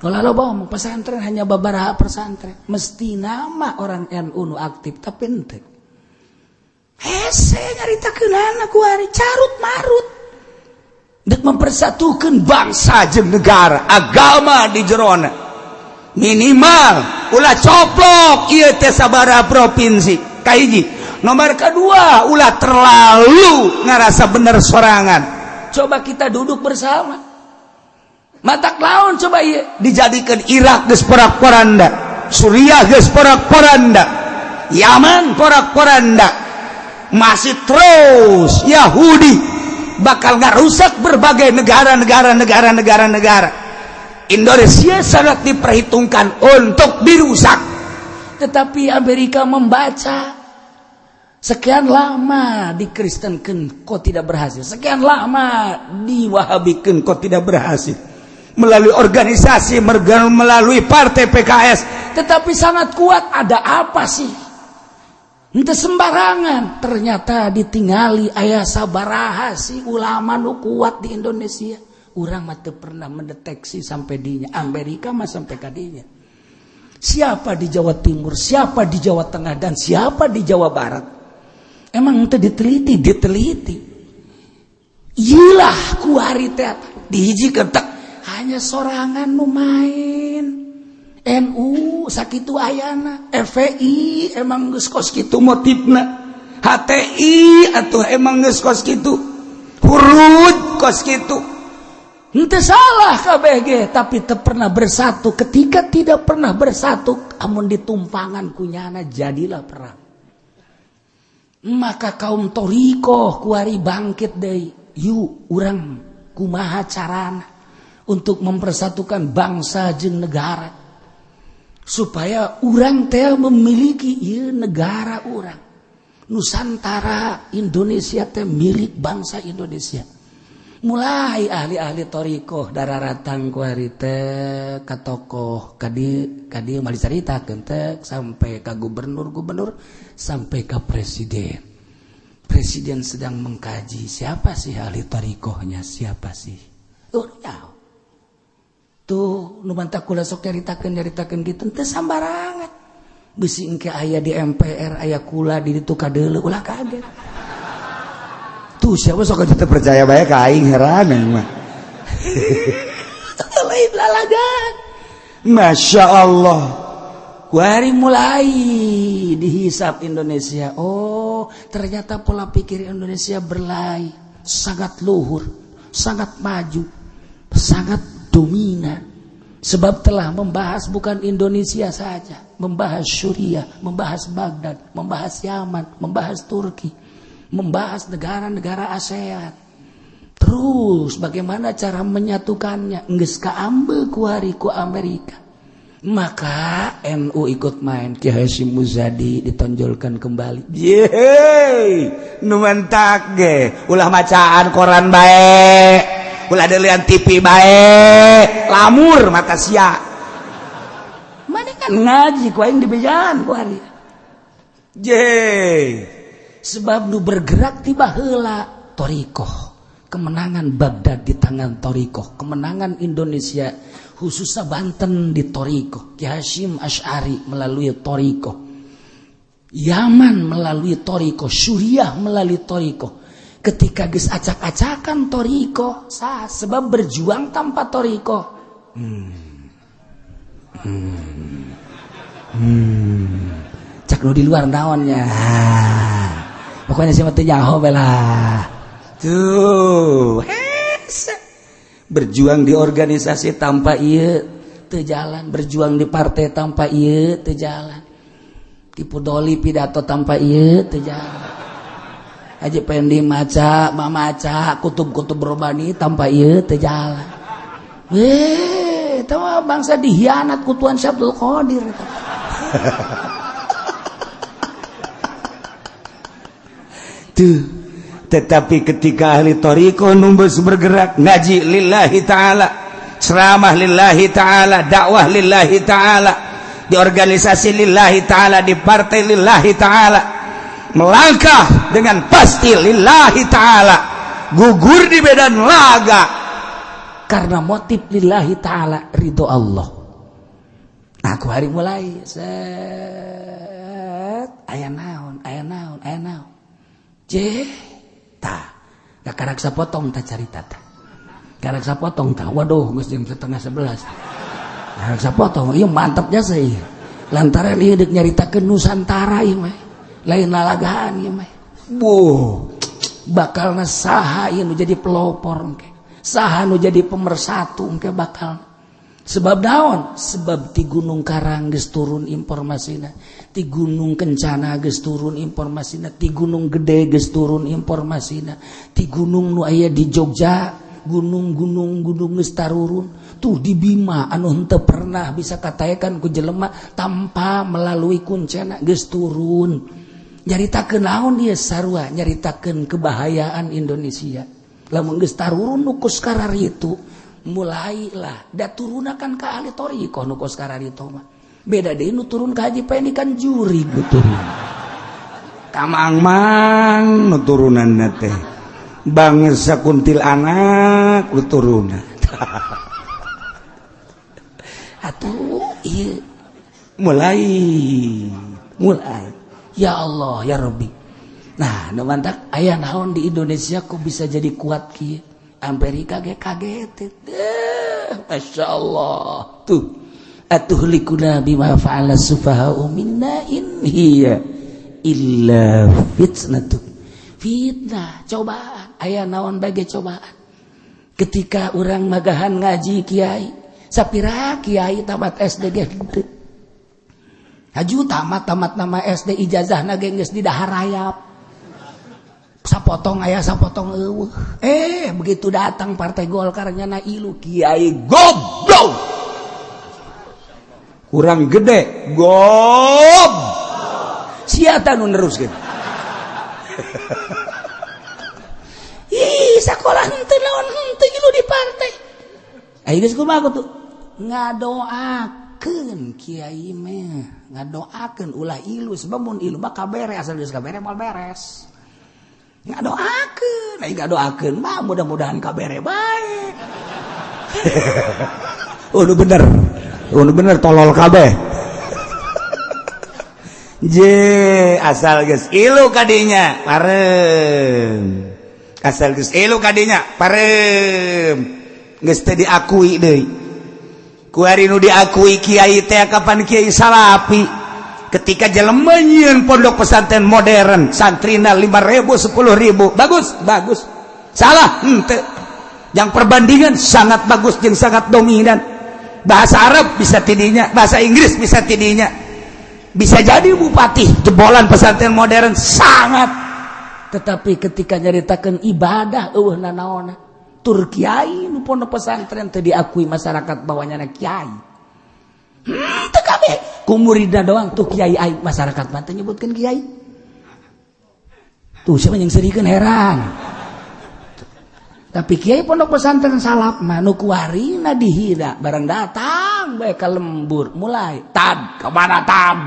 ulah loba omong. Pesantren hanya beberapa pesantren, mesti nama orang NU nu aktif, tapi ente hese nyaritakeun kuari carut marut dek mempersatukan bangsa jeung negara, agama di jerona. Minimal ulah coplok ieu teh sabaraha provinsi. Kahiji, nomor kedua, ulah terlalu ngerasa bener sorangan. Coba kita duduk bersama, matak lawan coba iya. Dijadikan Irak geus porak-poranda, Suriah geus porak-poranda, Yaman porak-poranda, masih terus Yahudi bakal ngarusak berbagai negara-negara, negara-negara, negara. Indonesia sangat diperhitungkan untuk dirusak. Tetapi Amerika membaca, sekian lama dikristenkan kok tidak berhasil, sekian lama diwahabikan kok tidak berhasil, melalui organisasi, melalui partai PKS. Tetapi sangat kuat. Ada apa sih? Ente sembarangan. Ternyata ditinggali aya sabaraha sih ulama nu kuat di Indonesia. Urang mah teu pernah mendeteksi sampai dinya. Amerika mah sampai kadinya. Siapa di Jawa Timur, siapa di Jawa Tengah, dan siapa di Jawa Barat? Emang itu diteliti, diteliti. Iyalah kuari teh dihijikeun tek hanya sorangan nu main. NU sakitu ayana, FPI emang geus kos kitu motifna, HTI atuh emang geus kos kitu, hurud kos kitu. Henteu salah KBG, tapi teu pernah bersatu. Ketika tidak pernah bersatu, amun ditumpangan kunyana jadilah perang. Maka kaum thoriqoh kuari bangkit deui. Yuk, urang kumaha carana untuk mempersatukan bangsa jeung negara supaya urang teh memiliki ieu negara urang Nusantara. Indonesia teh milik bangsa Indonesia. Mulai ahli-ahli thoriqoh daratang kuari teh ka tokoh kadi kadi mah dicaritakeun teh sampai ka gubernur-gubernur, sampai ke presiden. Presiden sedang mengkaji siapa sih ahli thoriqohnya, siapa sih. Oh ya, tuh nu mantak kula sok nyaritakeun nyaritakeun kitu teu sambarangan. Bisi engke aya di MPR aya kula di ditu kadeuleu, ulah kaget. Tuh siapa sok kita percaya bae ka aing, heran mah. Lain lalagan. Masya Allah. Kuari mulai dihisap Indonesia. Oh, ternyata pola pikir Indonesia berlai, sangat luhur, sangat maju, sangat dominan. Sebab telah membahas bukan Indonesia saja, membahas Suriah, membahas Baghdad, membahas Yaman, membahas Turki, membahas negara-negara ASEAN. Terus bagaimana cara menyatukannya? Geus kaambe kuari ku Amerika. Maka NU ikut main, Ki Hasyim Muzadi ditonjolkan kembali. Yeay, nu mantak ge ulah macaan koran bae, ulah delian TV bae, lamur mata sia. Mana kan ngaji ku aing dibejaan ku hari. Yeay. Sebab nu bergerak tiba heula thoriqoh. Kemenangan Baghdad di tangan thoriqoh, kemenangan Indonesia khususnya Banten di thoriqoh, Ki Hasyim Asy'ari melalui thoriqoh, Yaman melalui thoriqoh, Suriah melalui thoriqoh. Ketika geus acak-acakan thoriqoh, sah, sebab berjuang tanpa thoriqoh. Cak nu di luar naonnya. Pokoknya sih mah teu nyaho lah. Tuh, hese. Berjuang di organisasi tanpa ieu teu jalan, berjuang di partai tanpa ieu teu jalan. Tipu doli pidato tanpa ieu teu jalan. Haji Pendi maca, mamaca kutub-kutub robani tanpa ieu teu jalan. Weh, tahu bangsa dihianat ku Tuan Syabdul Qadir. Tuh. Tetapi ketika ahli thoriqoh numbus bergerak ngaji lillahi ta'ala, ceramah lillahi ta'ala, dakwah lillahi ta'ala, di organisasi lillahi ta'ala, di partai lillahi ta'ala, melangkah dengan pasti lillahi ta'ala, gugur di medan laga karena motif lillahi ta'ala, ridho Allah. Aku hari mulai set aya naon, aya naon, aya naon. Jeh, tah, karak sapotong ta carita tah. Karak sapotong tah. Waduh, geus jam 10:30. Karak sapotong, ieu mantep jasa ieu. Lantaran ieu deuk nyaritakeun Nusantara ieu mah. Lain lalagaan ieu mah. Buh, bakalna saha ieu nu jadi pelopor engke. Saha nu jadi pemersatu engke bakal. Sebab naon? Sebab ti Gunung Karang geus turun informasina, ti Gunung Kencana geus turun informasina, ti Gunung Gede geus turun informasina, ti gunung nu aya di Jogja, gunung-gunung gunung geus tarurun. Tuh di Bima anu henteu pernah bisa kataekan ku jelema tanpa melalui kuncena geus turun. Nyaritakeun naon ieu sarua? Nyaritakeun kebahayaan Indonesia. Lamun geus tarurun nu kos kararitu, mulailah da turunakan ka ahli thoriqoh nu kos kararitu mah. Beda deui nu turun ka Haji Pendi kan juri nu turun. Kamang-mang nu turunanna teh. Bangsa kuntilanak nu turunan. Atuh ieu mulai ya Allah ya Rabbi. Nah, nu mantak aya naon di Indonesia kok bisa jadi kuat kieu? Amerika ge kaget. Masya Allah. Tuh. Atuhlikuna bima fa'ala sufaha'u minna in hiya illa fitnatu. Fitnah, cobaan. Aya naon bage cobaan. Ketika urang magahan ngaji kiai, sapira kiai tamat SD ge henteu. Haju tamat nama SD ijazahna ge geus didaharayap. Sapotong aya sapotong eueuh. Begitu datang partai Golkar nyana ilu kiai goblok. Kurang gede gob. Sia tah nu neruskeun. Ih, sakola henteu naon henteu ilu di partai. Ayo geus kumaha tuh? Ngadoakeun kiai mah, ngadoakeun ulah ilu sebab mun ilu mah kabere asal geus kabere moal beres. Ngadoakeun, aing ngadoakeun mah mudah-mudahan kabere bae. Oh, nu bener. Oh, nu bener tolol kabeh. Je, asal geus ilu kadinya, parem. Asal geus ilu kadinya, parem. Geus teu diakui deui. Ku ari nu diakui kiai teh kapan kiai salapi. Ketika jelema nyieun pondok pesantren modern, santrina 5.000 10.000, bagus, bagus. Salah, henteu. Yang perbandingan sangat bagus jeung sangat dominan. Bahasa Arab bisa tidinya, bahasa Inggris bisa tidinya. Bisa jadi bupati jebolan pesantren modern sangat. Tetapi ketika nyaritakeun ibadah eueuh nanaona. Tur kiai nu pondok pesantren teu diakui masyarakat bahwa nyana kiai. Teu kabeh ku muridna doang tuh kiai aing masyarakat mah teu nyebutkeun kiai. Tuh siapa yang serikeun heran. Tapi kiai pondok pesantren salaf mah nu kuarina dihina barang datang bae ka lembur mulai tad kemana tad.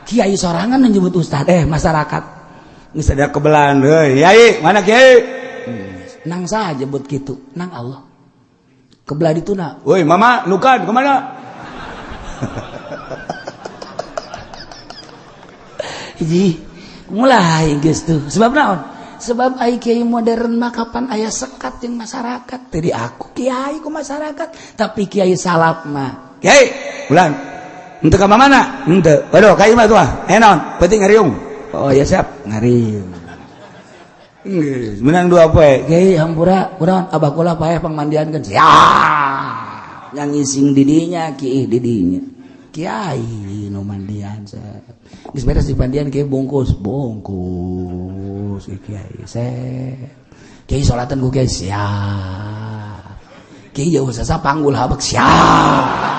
Kiai sorangan nyebut ustad masyarakat geus ada kebelan heuy yai mana kiai nang saha jebut kitu nang Allah kebelah dituna woi mama nukan kemana. Hiji mulai geus tuh sebab naon sebab ai kiai modern mah kapan aya sekat jeung masyarakat tadi aku kiai ku masyarakat tapi kiai salaf mah kiai ulang henteu ka mana henteu waduh ka imah tuh naon penting ngariung oh ya siap ngariung geus menang dua poe kiai hampura urang abah kula paeh pangmandiankeun siap yang ngising didinya kiih didinya kiai nu mandian geus beres dipandian kiai bungkus bungkus kiai set kiai salatan ku kiai siap kiai jauh sasa panggul habek siap.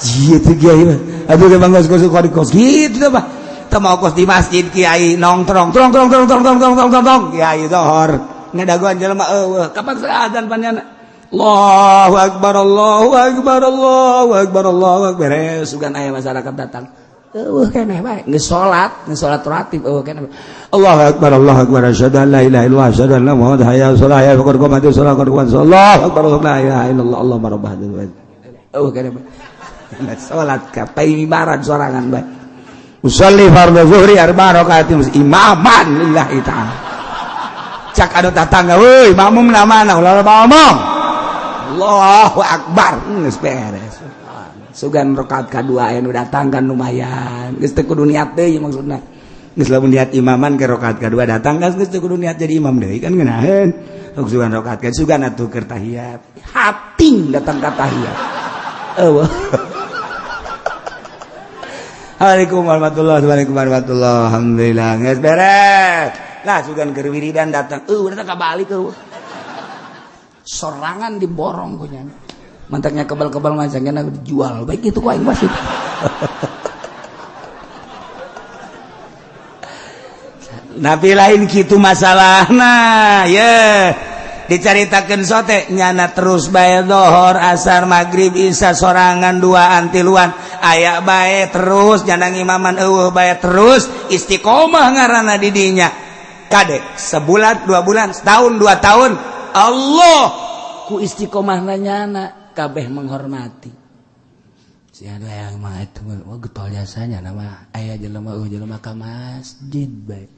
Gitu kiai mah aduh ge bangga kos kos kitu teh mah teu mau kos di masjid kiai nongtrong trong trong trong trong trong trong trong trong kiai zohor ngadagoan jelema eueuh kapan azan panjana Allahu akbar Allahu akbar Allahu akbar Allahu akbar beres sugan aya masyarakat datang eueuh keneh bae geus salat ratib eueuh keneh Allahu akbar Allahu akbar asyhadu an la ilaha illallah asyhadu anna muhammadan hayya 'alas shalah hayya qad qamatis shalah qad qamatis Allahu akbar la ilaha illallah Allahumma rabb hadzal bait eueuh keneh bae salat ka paimibaran sorangan bae usolli fardhu zuhri arba rakaatin imaman lillahi ta'ala cak anu tatangga euy makmum na mana ulah loba omong Allahu akbar geus beres sugan rakaat kadua aya nu datang kan lumayan geus teu kudu niat deui maksudna geus lamun niat imaman ke rakaat kadua datang kan geus teu kudu niat jadi imam deui kan ngeunaheun sok sugan rakaat ka sugan atuh keur tahiyat hating datang ka tahiyat eueuh. Assalamualaikum warahmatullahi wabarakatuh. Alhamdulillah geus beres lah sugan keur wiridan datang eueuh datang ka balik eueuh sorangan diborong punya mantaknya kebal-kebal macamnya dijual baik itu ku aing wasit. Nabi lain kitu masalahna ye dicaritakeun sote nyana terus bae dohor asar maghrib isya sorangan dua antiluan aya bae terus nyana ngimaman eueuh bae terus istiqomah ngaranna di dinya kade sebulan 2 bulan setahun 2 tahun Allah ku istiqomah nyana kabeh menghormati si ada yang mah itu wah getol jasanya nama aya jelema eueuh jelema ka masjid bae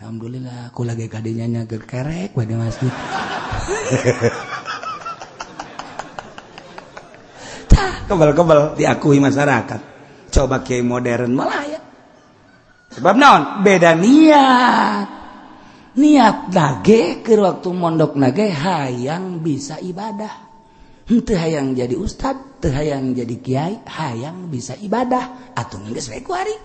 alhamdulillah ku lagi kadinya nya keur kerek bae di masjid. Tah kebal-kebal diakui masyarakat coba kiai modern malah ya sebab naon beda niat niat nage ke waktu mondok nage hayang bisa ibadah henteu hayang jadi ustad teu hayang jadi kiai hayang bisa ibadah atuh geus we ku ari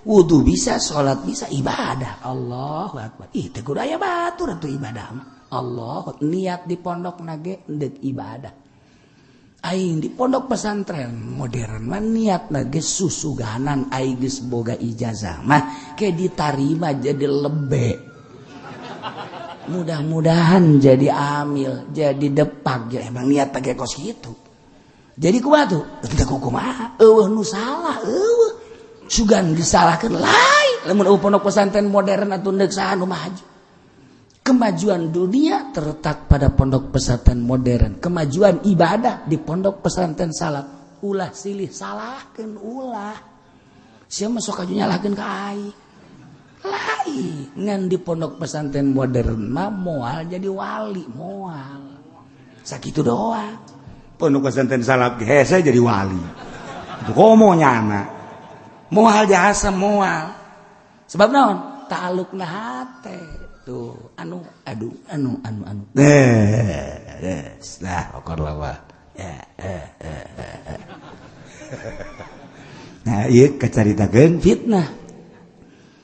wudu bisa salat bisa ibadah Allahu akbar ih teu kudu aya batur atuh ibadah mah Allah niat di pondok nage deuk ibadah aing di pondok pesantren modern mah niat nage susuganan aing geus boga ijazah mah ke ditarima jadi lebe mudah-mudahan jadi amil jadi depak ya emang niat pakai kos gitu jadi kumaha tuh teu kumaha eueuh nu salah eueuh sugan disalahkeun lain lamun eueuh pondok pesantren modern atuh deuk saha nu maju kemajuan dunia terletak pada pondok pesantren modern kemajuan ibadah di pondok pesantren salaf ulah silih salahkeun ulah sia mah sok aju nyalahkeun ka aing lain ngan di pondok pesantren modern mah moal jadi wali moal sakitu doang pondok pesantren salaf hese jadi wali komo nyana moal jasa moal sebab naon ta'alluqna hate tuh anu aduh anu anu anu nah okor lawa ya nah ieu kacaritakeun fitnah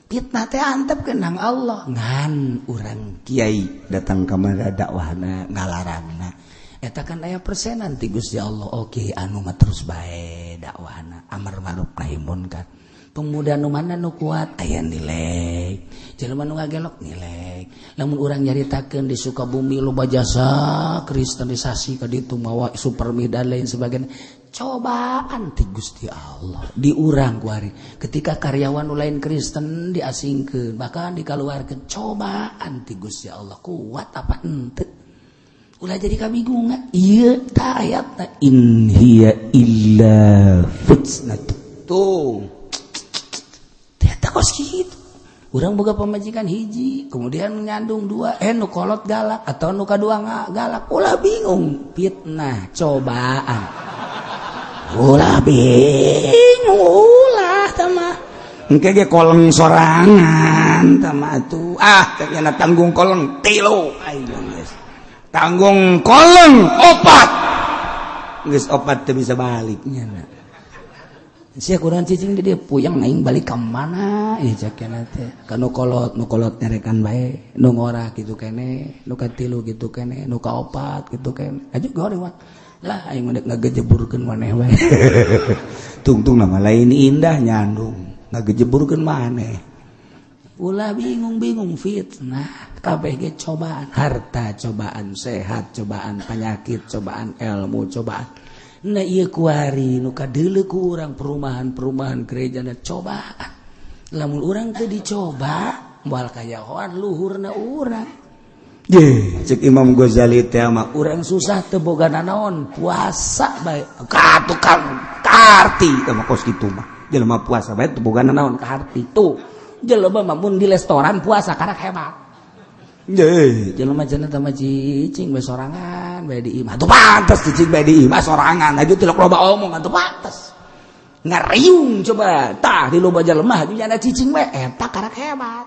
fitnah teh antep kenang Allah ngan urang kiai datang ka mana dakwahna ngalarangna Eta kan aya persenan ti Gusti Allah. Oke, anu mah terus bae dakwahna, amar ma'ruf nahi munkar. Pemuda nu mana nu kuat aya nilai, jelema nu ngagelok nilai. Lamun urang nyaritakeun di Sukabumi loba jasa kristenisasi ka ditu, mawa supermi dan lain sebagainya, cobaan ti Gusti Allah di urang kuari. Ketika karyawan nu lain Kristen diasingkeun, bahkan dikaluarkeun, cobaan ti Gusti Allah, kuat apa henteu. Ulah jadi kabingungan. Ieu ta ayatna, in hiya illa fitnah. Tuh, ternyata kos kitu. Urang boga pamajikan hiji, kemudian nyandung dua, nu kolot galak atau nu kadua galak, ulah bingung, fitnah, cobaan. Ulah bingung, ulah tama. Engke ge koleng sorangan tama atuh. Ah, ternyata tanggung koleng tilu. Ayo geus. Tanggung koleng opat. Geus opat teu bisa balik nya. Sia kurang cicing di dia puyeng, aing balik ka mana ieu, cek teh. Ka nu kolot, nu kolot nyarekan bae, nu ngora kitu kene, nu katilu kitu kene, nu kaopat kitu kene. Aju goreng lah aing mah ngagejeburkeun maneh bae. Tungtung nama lain indah nyandung ngagejeburkeun maneh. Ulah bingung-bingung, fitnah kabeh ge cobaan, harta cobaan, sehat cobaan, penyakit cobaan, ilmu cobaan. Nah, iya, kuari nu kadeuleu ku urang perumahan-perumahan gereja na cobaan. Lamun urang teu dicoba, moal kayahoan luhurna urang. Ye, cek Imam Ghazali teh mah, urang susah teu boga nanaon, puasa bae. Ka tukang karti teh mah kos kitu mah. Jelema puasa bae teu boga nanaon, kaharti tuh. Jelema mah mun di restoran puasa karak hebat. Ye, jelema cenah teh mah cicing bae sorangan bae di imah. Tuh pantes cicing bae di imah sorangan, aju tilok loba omong atuh pantes. Ngariung coba, tah di loba jelema aju nyana cicing bae eta karak hebat.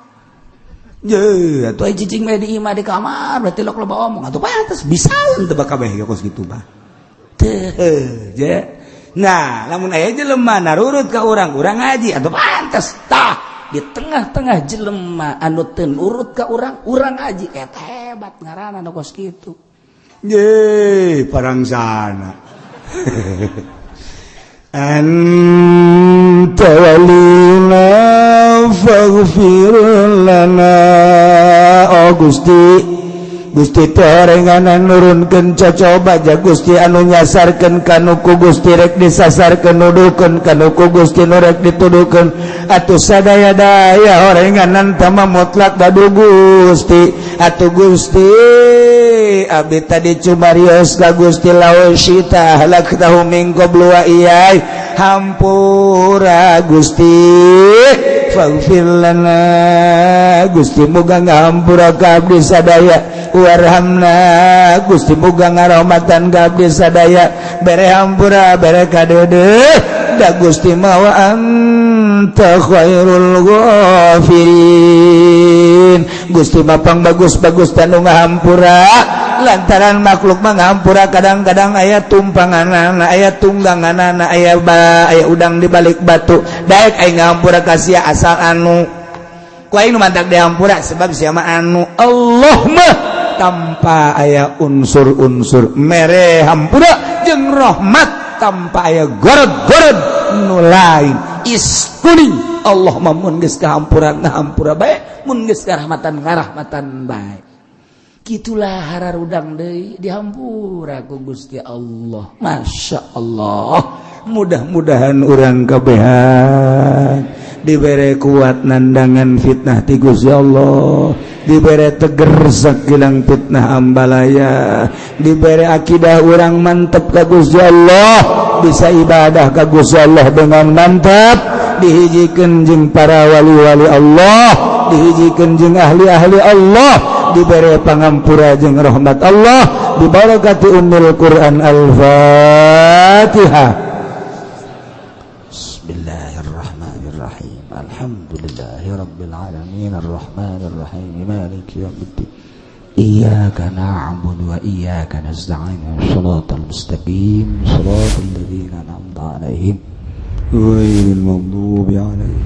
Ye, atuh aya cicing bae di imah, di kamar berarti tilok loba omong atuh pantes bisa teu kabeh kos kitu mah. Teu, je. Nah, lamun aya jelema narurut ka urang, urang ngaji atuh pantes. Tah, di tengah-tengah jelema anu teu nurut ka urang, urang ngaji eta hebat ngaranna nu kos kitu. Ye, parang sana. Anta walina faghfir lana. Oh Gusti, Gusti teh horenganan nurunkeun cocoba ja Gusti, anu nyasarkeun kanu ku Gusti rek disasarkeun, nuduhkeun kanu ku Gusti nu rek dituduhkeun. Atuh sadaya-daya horenganan tama mutlak gaduh Gusti. Atuh Gusti, abdi tadi cumarios ka Gusti, law syi'ta ahlaktahum min qablu wa iyyaya, hampura Gusti, faghfir lana. Gusti, muga ngahampura ka abdi sadaya. Warhamna, Gusti, muga ngarahmatan ka abdi sadaya. Bere hampura, bere kadeudeuh, da Gusti mah wa anta khairul ghafirin. Gusti mah pang bagus-bagus tanu ngahampura, lantaran makhluk mah ngahampura kadang-kadang aya tumpanganana, aya tungganganana, aya ba aya udang di balik batu. Daek aing ngahampura ka sia asal anu ku aing nu mantak dihampura, sebab sia mah anu. Allah mah tanpa aya unsur-unsur mere hampura jeung rahmat, tanpa aya gorod-gorod nu lain, is kuning. Allah mah mun geus kahampura ngahampura bae, mun geus karahmatan ngarahmatan bae. Gitulah, hararudang deui dihampura ku Gusti Allah. Masya Allah, mudah-mudahan urang kabehan dibere kuat nandangan fitnah ti Gusti Allah, dibere teger sakilang fitnah ambalaya, dibere akidah urang mantep ka Gusti Allah, bisa ibadah ka Gusti Allah dengan mantap, dihijikeun jeung para wali-wali Allah, dihijikeun jeung ahli-ahli Allah, dibere pangampura jeung rahmat Allah, dibarakati ummul Quran. Al-Fatihah. Bismillahirrahmanirrahim. Alhamdulillahi rabbil alamin, arrahmanir rahim, maliki yaumiddin. Iyyaka na'budu wa iyyaka nasta'in. Shiratal mustaqim, shiratal ladzina an'amta 'alaihim, ghairil maghdubi 'alaihim.